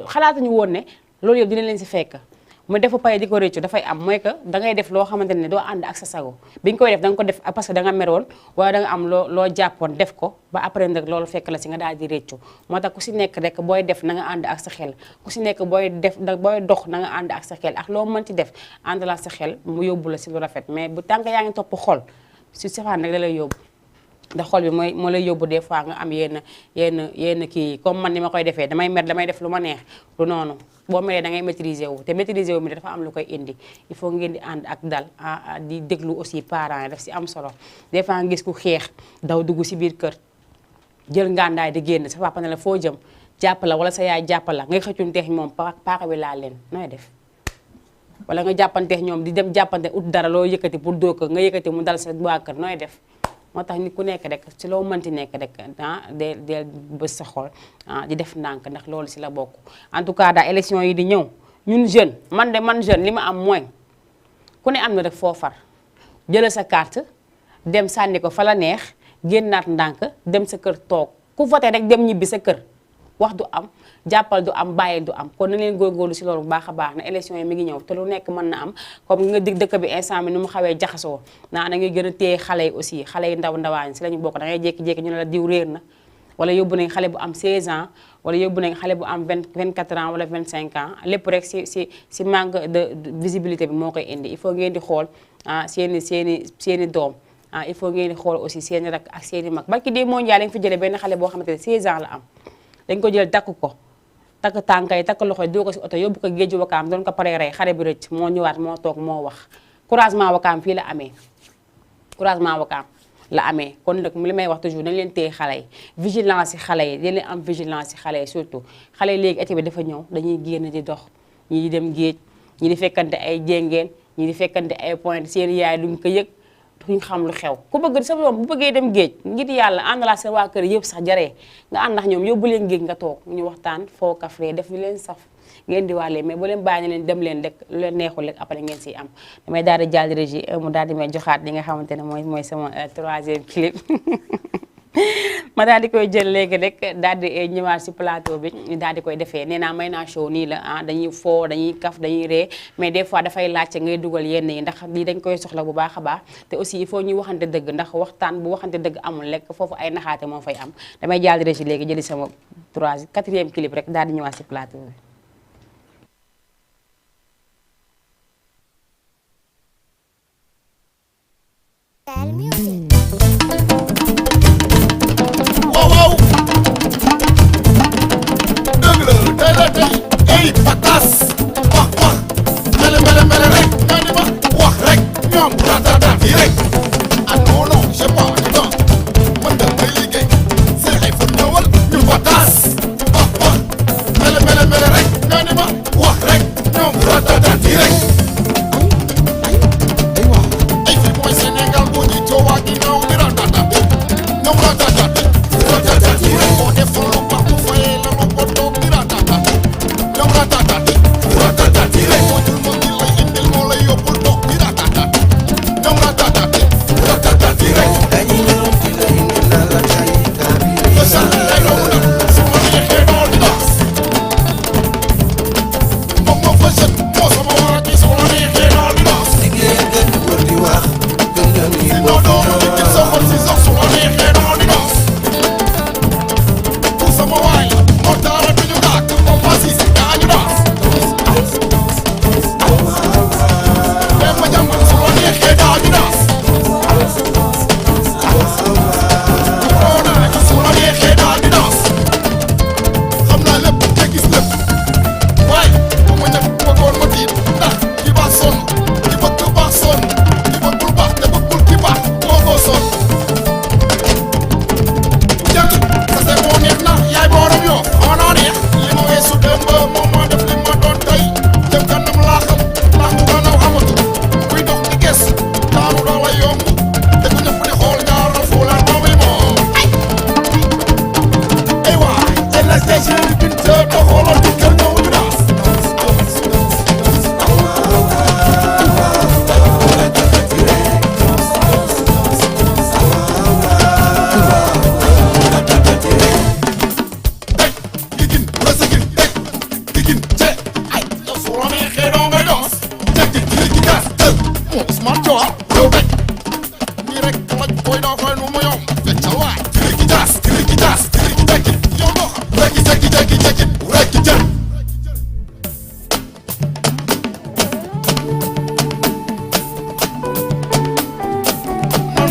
xalaatuñu woon ne loolu yëpp dina leen si fekk mu defa pare di ko réccu dafay am mooy que dangay def loo xamante ne doo ànd ak sa sago bi nga koy def danga ko def parce que danga meroon wala danga am loo jàppoon def ko ba après nag loolu fekk la si nga daal di réccu moo tax ku si nekk rek booy def na nga ànd ak sa xel ku si nekk booy dox na nga ànd ak sa xel ak loo mënti def ànd la sa xel mu yóbbu la si lu rafet mais bu tànk yaa ngi topp xol si safaan rek da lay yóbbu ndax xol bi moo lay yóbbu des fois nga am yenn kii comme man ni ma koy defee damay mer damay def lu ma neex lu noonu boo meree da ngay maîtriser wu te maîtriser wu mi dafa am lu koy indi il faut ngeen di ànd ak dal di déglu aussi parents yi daf si am solo des fois nga gis ku xeex daw dugg si biir kër jël ngàndaay di génn sa papa ne la foo jëm jàpp la wala sa yaay jàpp la ngay xëccunteex moom paaka bi laa leen nooy def wala nga jàppanteex ñoom di dem jàppante ut dara loo yëkkati pour doo ko nga yëkkati mu dal sa waa kër nooy def moo tax nit ku nekk rek ci loo mënti nekk rek del bës sa xol di def ndànk ndax loolu si la bokk en tout cas daal élection yi di ñëw ñun jeune man jeune li ma am mooy ku ne am na rek foo far jëla sa carte dem sànni ko fa la neex génnaat ndànk dem sa kër toog ku voté rek dem ñibbi sa kër wax du am jàppal du am bàyyi du am kon na leen góorgóorlu si loolu bu baax a baax na élection yi mi ngi ñëw te lu nekk mën na am comme nga dig dëkk bi instant bi ni mu xawee jaxasoo da ngay gën a téye xale yi aussi xale yi ndawaan si la ñu bokk da ngay jékki-jékki ñu ne la diw réer na wala yóbbu nañ xale bu am 16 ans wala yóbbu nañ xale bu am 24 ans wala 25 ans lépp rek si manque de visibilité bi moo koy indi il faut ngeen di xool seeni doom il faut ngeen di xool aussi seeni rak ak seeni mag barki dee mondial lañ fi jëlee benn xale boo xamante ne 16 ans la am dañ ko jël takk ko takk tànka yi takk loxo yi doo ko si oto yóbbu ko géeju wakaam doon ko paree rey xale bi rëcc moo ñëwaat moo toog moo wax couragement wakaam fii la amee couragement wakaam la amee kon nag li may wax toujours nañ leen téye xale yi vigilance si xale yi dañ leen am vigilance si xale yi surtout xale yi léegi été bi dafa ñëw dañuy génn di dox ñi di dem géej ñi di fekkante ay jéngeen ñi di fekkante ay point seen yaay duñ ko yëg duñ xam lu xew ku bëgg sa doom bu bëggee dem géej ngir yàlla ànd la seen waa kër yëpp sax jaree nga ànd ak ñoom yóbbu leen géej nga toog ñu waxtaan foo kafree def ñu leen saf ngeen di wàllee mais bu leen bàyyi leen dem leen rek lu leen neexul rek après ngeen siy am damay daal di jàll régie mu daal di may joxaat li nga xamante ne mooy sama 3e clip ma daal di koy jël léegi rek daal di ñëwaat si plateau bi daal di koy defee nee naa may naa show nii la dañuy foo dañuy kaf dañuy ree mais des fois dafay laajte ngay dugal yenn yi ndax lii dañ koy soxla bu baax a baax te aussi il faut ñuy waxante dëgg ndax waxtaan bu waxante dëgg amul lekk foofu ay naxaate moo fay am damay jàll régie léegi jëli sama 4e clip rek daal di ñëwaat si plateau bi. waaw dëgg la tey la tey ay patas wax mele rek nga ni ma wax rek ñoom ratataat yi rek ah non non j'ai pas du temps man da may liggéey seen ay fan ñëwal ñu patas wax mele rek nga ni ma wax rek ñoom ratataat yi rek ay fi mooy Sénégal boo ñi coowaa ginnaaw di ratataat ñoom ratataat yi rek moo defoon lu baax mu fayee la ma ko toog di ratataat ñoom ratataat yi rek moo jël moo di lay indil moo lay yóbbul toog di ratataat ñoom ratataat yi rek dañuy ñëw di la indil la la cay kaabiri la sànni lay romb nag su ma neexee doo di daas moom moo fa sët moo sama war a gis su ma neexee doo di daas liggéey gën wër di wax gën la nuy si noo doo di gis sa xol si sax su ma neexee doo di daas ku sama waay la moo taara duñu dàkk moom ma si si gaa ñu daas mais ma jàmbal su ma neexee daa ñu daas su ma neexee daa ñu daas xam naa lépp te gis lépp waaye bu ma ñëpp bëggoon ma tiit ndax ki baax sonn ki bëgg baax sonn ki bëggul baax te bëggul ki baax moo ko sonn jàng sa se moo neex na yaay booram yoo xamanaa neex li ma weesu démb moom moo def li ma doon tey jëm kanam laa xam ndax bu gannaaw amatu kuy dox di ges daanu doo la yomb te ku ñëpp di xool ñaar na fuulaan moom yi moom ay waay LSTG bin te doxoolal di kër ñëw ñu daas digin rësëgin digin ce ay yow su la neexee doo ngay doos jekki kii ki gas tël moo Ousmane Joal yow daj nii rek laj koy daa koy nu mu yomb feccal waay kii ki jas kii ki jekki yow doo xam rekki jekki rekki jën man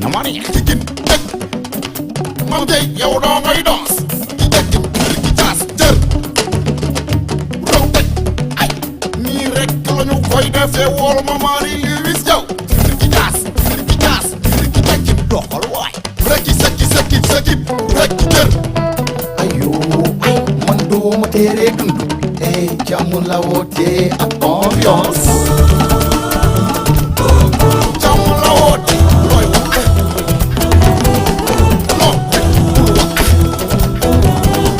dama neex jigéen teg mam tey yow doo ngay doos ki teg ki caas jër raw teg ay nii rek lañu koy defee wool ma mari Louis Jaw ki caas ki teg doxal waay rek ki sekki rek ki jër ayo ay man doo ma tere dund jàmm la woote ak ambiance jàmm la woote looy wax non bul wax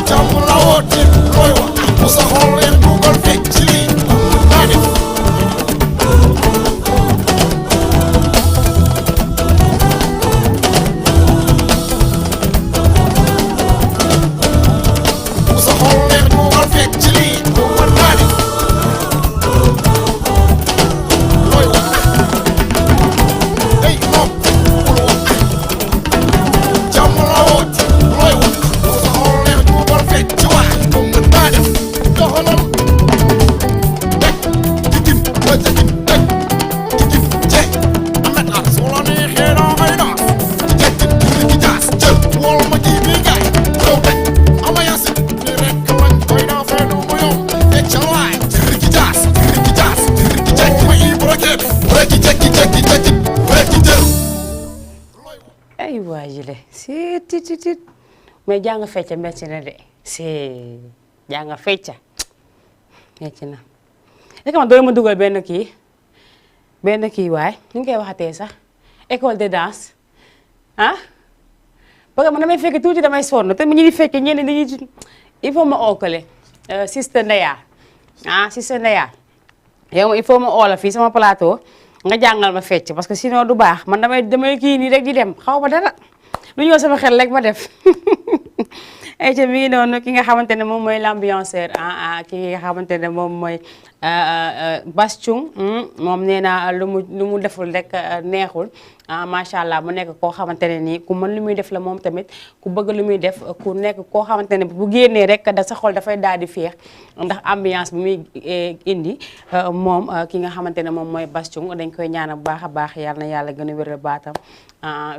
jàmm la woote looy wax mu sa xool leen dugal fekk ci lii naa def mu sa xool leen dugal fekk ci lii naa def looy wax hey non bul wax jàmm la woote looy wax mu sa xool leen dugal fekk ci waay naa def doxalal teg digin ba jagin teg digin je amet la su la neexee doo may noos jegin ki jaas jël wol ma ji bi gaay yow teg ama yasin ni rek lañ koy defee du mu yomb teg ca waay ki jaas ki jeg ma yi broke rek jekki jël ay waa jile si tit mais jàng fecca metti na de si jàng fecca metti na est-ce que man doon ma dugal benn kii waay ñu ngi koy waxatee sax école de danse ah parce que man damay fekk tuuti damay sonn te mu ñu di fekkee ñenn dañuy il faut ma ookale Sister Ndeya Sister Ndeya yow il faut ma oola fii sama plateau nga jàngal ma fecc parce que sinon du baax man damay kii nii rek di dem xaw ma dara lu ñëw sama xel rek ma def ay ca mi ngi noonu ki nga xamante ne moom mooy l'ambianceur ki nga xamante ne moom mooy Bass Thioung moom nee naa lu mu deful rek neexul macha allah mu nekk koo xamante ne nii ku mën lu muy def la moom tamit ku bëgg lu muy def ku nekk koo xamante ne bu génnee rek da sa xol dafay daal di féex ndax ambiance bi muy indi moom ki nga xamante ne moom mooy Bass Thioung dañ koy ñaanal bu baax a baax yàlla na yàlla gën a wéral baatam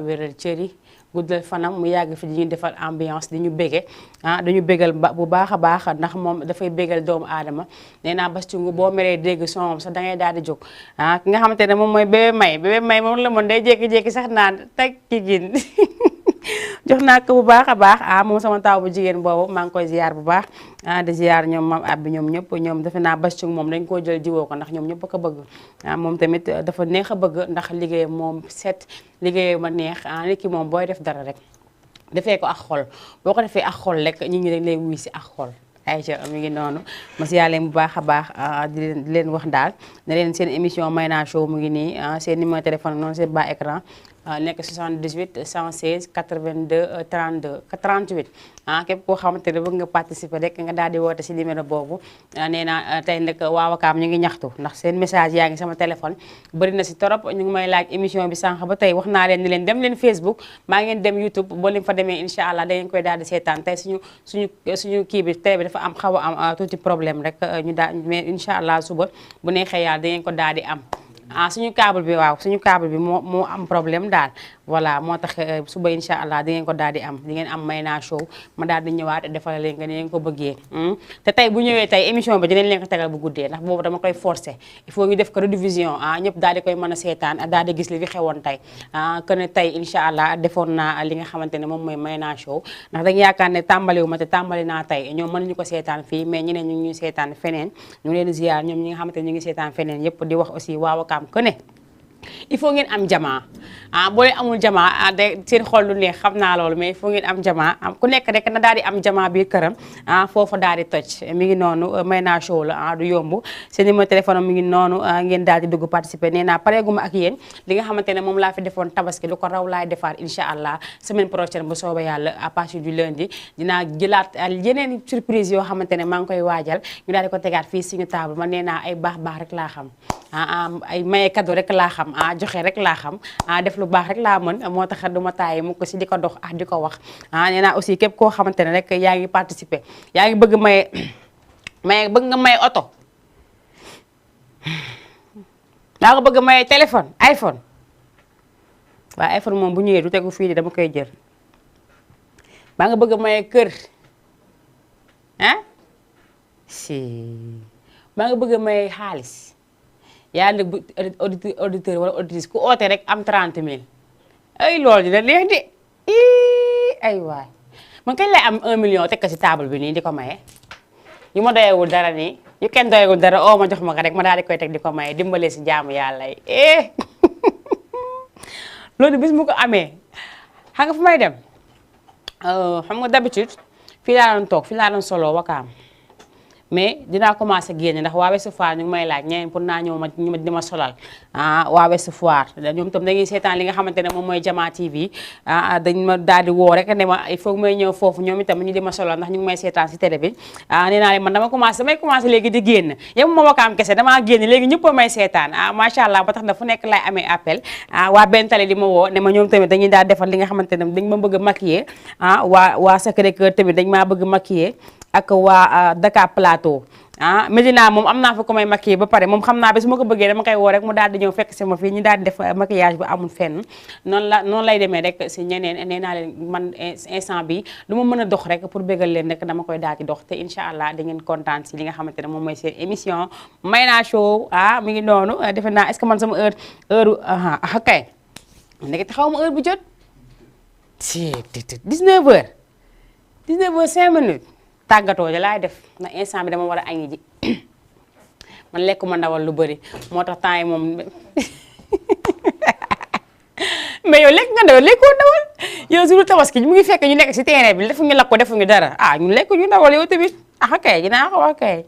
wéral cëri guddal fanam mu yàgg fi di ñu defal ambiance di ñu bége dañu bégal bu baax a baax ndax moom dafay bégal doomu aadama nee naa Bass Thioung boo meree dégg son sax da ngay daal di jóg ki nga xamante ne moom mooy bébé may moom la moon day jékki-jékki sax naan teg ki gin jox naa ko bu baax a baax moom sama taw bu jigéen boobu maa ngi koy ziar bu baax di ziar ñoom mam abbi ñoom ñëpp ñoom defe naa Bass Thioung moom dañ koo jël jiwoo ko ndax ñoom ñëpp a ko bëgg moom tamit dafa neex a bëgg ndax liggéey moom set liggéey ma neex nit ki moom booy def dara rek defee ko ak xol boo ko defee ak xol rek nit ñi dañ lay wuy si ak xol ayca mi ngi noonu ma si yàlla bu baax a baax di leen wax daal ne leen seen émission Mayna Show mu ngi nii seen numéro téléphone noonu seen bas écran nekk 78 116 82 32 38 képp koo xamante ne bëgg nga participer rek nga daal di woote si numéro boobu nee naa tey nag waa Wakaam ñu ngi ñaxtu ndax seen message yaa ngi sama téléphone bëri na si torop ñu ngi may laaj émission bi sànq ba tey wax naa leen ni leen dem leen Facebook maa ngeen dem YouTube boo leen fa demee incha allah da ngeen koy daal di seetaan tey suñu kii bi télé bi dafa am xaw a am tuuti problème rek ñu daal mais incha allah suba bu neexee yàlla da ngeen ko daal di am suñu câble bi waaw suñu câble bi moo am problème daal voilà moo tax suba incha allah di ngeen ko daal di am di ngeen am Mayna Show ma daal di ñëwaat defal leen nga ni ngeen ko bëggee te tey bu ñëwee tey émission bi dinañ leen ko tegal bu guddee ndax boobu dama koy forcer il faut ñu def ko rediffusion ñëpp daal di koy mën a seetaan daal di gis li fi xewoon tey que ne tey incha allah defoon naa li nga xamante ne moom mooy Mayna Show ndax dañu yaakaar ne tàmbaliwu ma te tàmbali naa tey ñoom mën nañu ko seetaan fii mais ñeneen ñu ngi ñuy seetaan feneen ñu leen ziar ñoom ñi nga xamante ne ñu ngi seetaan feneen yëpp di wax aussi waa Wakaam que ne il faut ngeen am jamaa boo leen amul jamaa de seen xol lu neex xam naa loolu mais il faut ngeen am jamaa ku nekk rek na daal di am jamaa biir këram foofu daal di toj mi ngi noonu Mayna Show la du yomb seen numéro téléphone mi ngi noonu ngeen daal di dugg participer nee naa pareeguma ak yéen li nga xamante ne moom laa fi defoon tabaski lu ko raw laay defaat incha allah semaine prochaine bu soobee yàlla à partir du lundi dinaa jëlaat yeneen surprise yoo xamante ne maa ngi koy waajal ñu daal di ko tegaat fii suñu table man nee naa ay baax rek laa xam ay maye cadeau rek laa xam joxe rek laa xam def lu baax rek laa mën moo tax du ma tàyyi mu ko si di ko dox di ko wax nee naa aussi képp koo xamante ne rek yaa ngi participer yaa ngi bëgg bëgg nga maye oto yaa nga bëgg maye téléphone iPhone waaye iPhone moom bu ñëwee du tegu fii di dama koy jël maa nga bëgg a maye kër ah si maa nga bëgg a maye xaalis yaa nag bu auditeur wala auditrice ku oote rek am 30 000 ay loolu dina neex de ay waay man kañ lay am 1 million teg ko si table bi nii di ko maye yu ma doyewul dara nii yu kenn doyewul dara ma jox ma ko rek ma daal di koy teg di ko maye dimbale si jaamu yàlla yi loolu bis mu ko amee xam nga fu may dem xam nga d'habitude fii laa doon toog fii laa doon solo wakaam mais dinaa commencé génne ndax waa Ouest Foire ñu ngi may laaj ñeneen pour naa ñëw ma di ma solal waa Ouest Foire ñoom itam dañuy seetaan li nga xamante ne moom mooy Jama TV dañ ma daal di woo rek ne ma il faut may ñëw foofu ñoom itam ñu di ma solal ndax ñu ngi may seetaan si télé bi nee naa leen man damay commencé léegi di génn yow ma wakaam kese damaa génn léegi ñëpp a may seetaan macha allah ba tax na fu nekk lay amee appel waa benn télé di ma woo ne ma ñoom tamit dañuy daal defal li nga xamante ne dañ ma bëgg a maquiller waa Sacré-Cœur tamit dañ maa bëgg maquiller ak waa Dakar Plateau Medina moom am naa fa ko may maquiller ba pare moom xam naa ba su ma ko bëggee dama koy woo rek mu daal di ñëw fekk si ma fii ñu daal di def maquillage bu amul fenn noonu lay demee rek si ñeneen nee naa leen man instant bi lu ma mën a dox rek pour bégal leen rek dama koy daal di dox te incha allah da ngeen kontaan si li nga xamante ne moom mooy seen émission Mayna Show mi ngi noonu defe naa est-ce que man sama heure kay nekk te xaw ma heure bu jot ci 19h 5 minutes tàggatoo ja laay def na instant bi dama war a añi ji man lekkuma ndawal lu bëri moo tax temps yi moom mais yow lekk nga ndawal lekkoo ndawal yow suñu tabaski mu ngi fekk ñu nekk si terrain bi defuñu lakk ko defuñu dara ñu lekk ñu ndawal yow tamit kay dinaa ko wax kay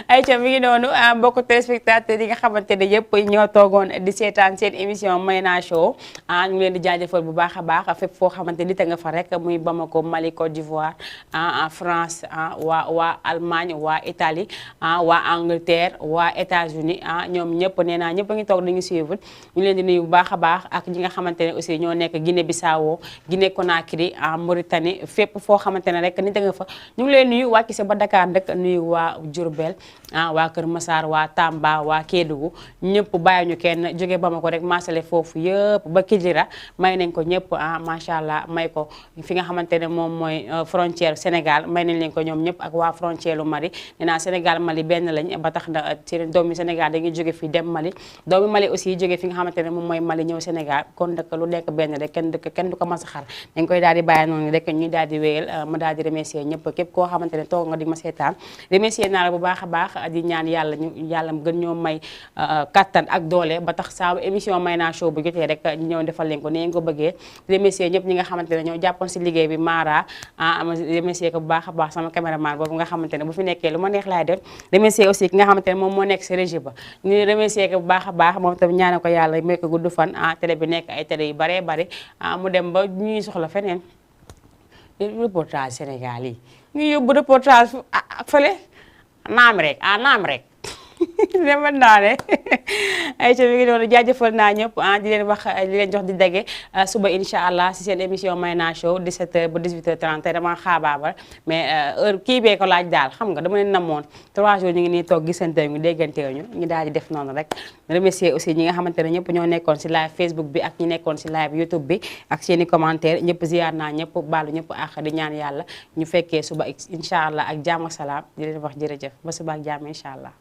ayca mi ngi noonu mbokku téléspectateurs yi nga xamante ne yëpp ñoo toogoon di seetaan seen émission Mayna Show ñu ngi leen di jaajëfal bu baax a baax fépp foo xamante ni te nga fa rek muy Bamako Mali Côte d'Ivoire en France waa Allemagne waa Italie waa Angleterre waa États-Unis ñoom ñëpp nee naa ñëpp a ngi toog dañu suivre ñu leen di nuyu bu baax a baax ak ñi nga xamante ne aussi ñoo nekk Guinée Bissau Guinée Conakry Mauritanie fépp foo xamante ne rek ni te nga fa ñu ngi leen nuyu wàcc si ba Dakar rek nuyu waa Diourbel waa Kër Massar waa Tamba waa Kédougou ñëpp bàyyi ñu kenn jóge Bamako rek maasale foofu yëpp ba Kidira may nañ ko ñëpp macha allah may ko fi nga xamante ne moom mooy frontière Sénégal may nañ leen ko ñoom ñëpp ak waa frontière lu Mali nee naa Sénégal Mali benn lañ ba tax na seen doomi Sénégal dañuy jóge fi dem Mali doomi Mali aussi jóge fi nga xamante ne moom mooy Mali ñëw Sénégal kon dëkk lu nekk benn rek kenn du ko mas a xar dañ koy daal di bàyyi noonu rek ñuy daal di wéyal ma daal di remercier ñëpp képp koo xamante ne toog nga di ma seetaan remercier naa la bu baax a baax di ñaan yàlla gën ñoo may kattan ak doole ba tax saa émission Mayna Show bu jotee rek ñu ñëw defal leen ko ni ngeen ko bëggee remercier ñëpp ñi nga xamante ne ñoo jàppoon si liggéey bi Mara ma remercier ko bu baax a baax sama caméraman boobu nga xamante ne bu fi nekkee lu ma neex laay def remercier aussi ki nga xamante ne moom moo nekk si régie ba ñu remercier ko bu baax a baax moom tam ñaane ko yàlla may ko gudd fan télé bi nekk ay télé yu baree bari mu dem ba ñuy soxla feneen reportage Sénégal yi ñu yóbbu reportage fële naam rek dama naa ne ay ca mi ngi doon jaajëfal naa ñëpp di leen wax di leen jox di dage suba incha allah si seen émission Mayna Show 17h ba 18h30 tey dama xaabaabal mais heure kii bee ko laaj daal xam nga dama leen namoon 3 jours ñu ngi nii toog gisante ñu dégganteewuñu ñu daal di def noonu rek remercier aussi ñi nga xamante ne ñëpp ñoo nekkoon si live Facebook bi ak ñi nekkoon si live YouTube bi ak seeni commentaire ñëpp ziar naa ñëpp baalu ñëpp ak di ñaan yàlla ñu fekkee suba incha allah ak jàmm ak salaam di leen wax jërëjëf ba suba ak jàmm incha allah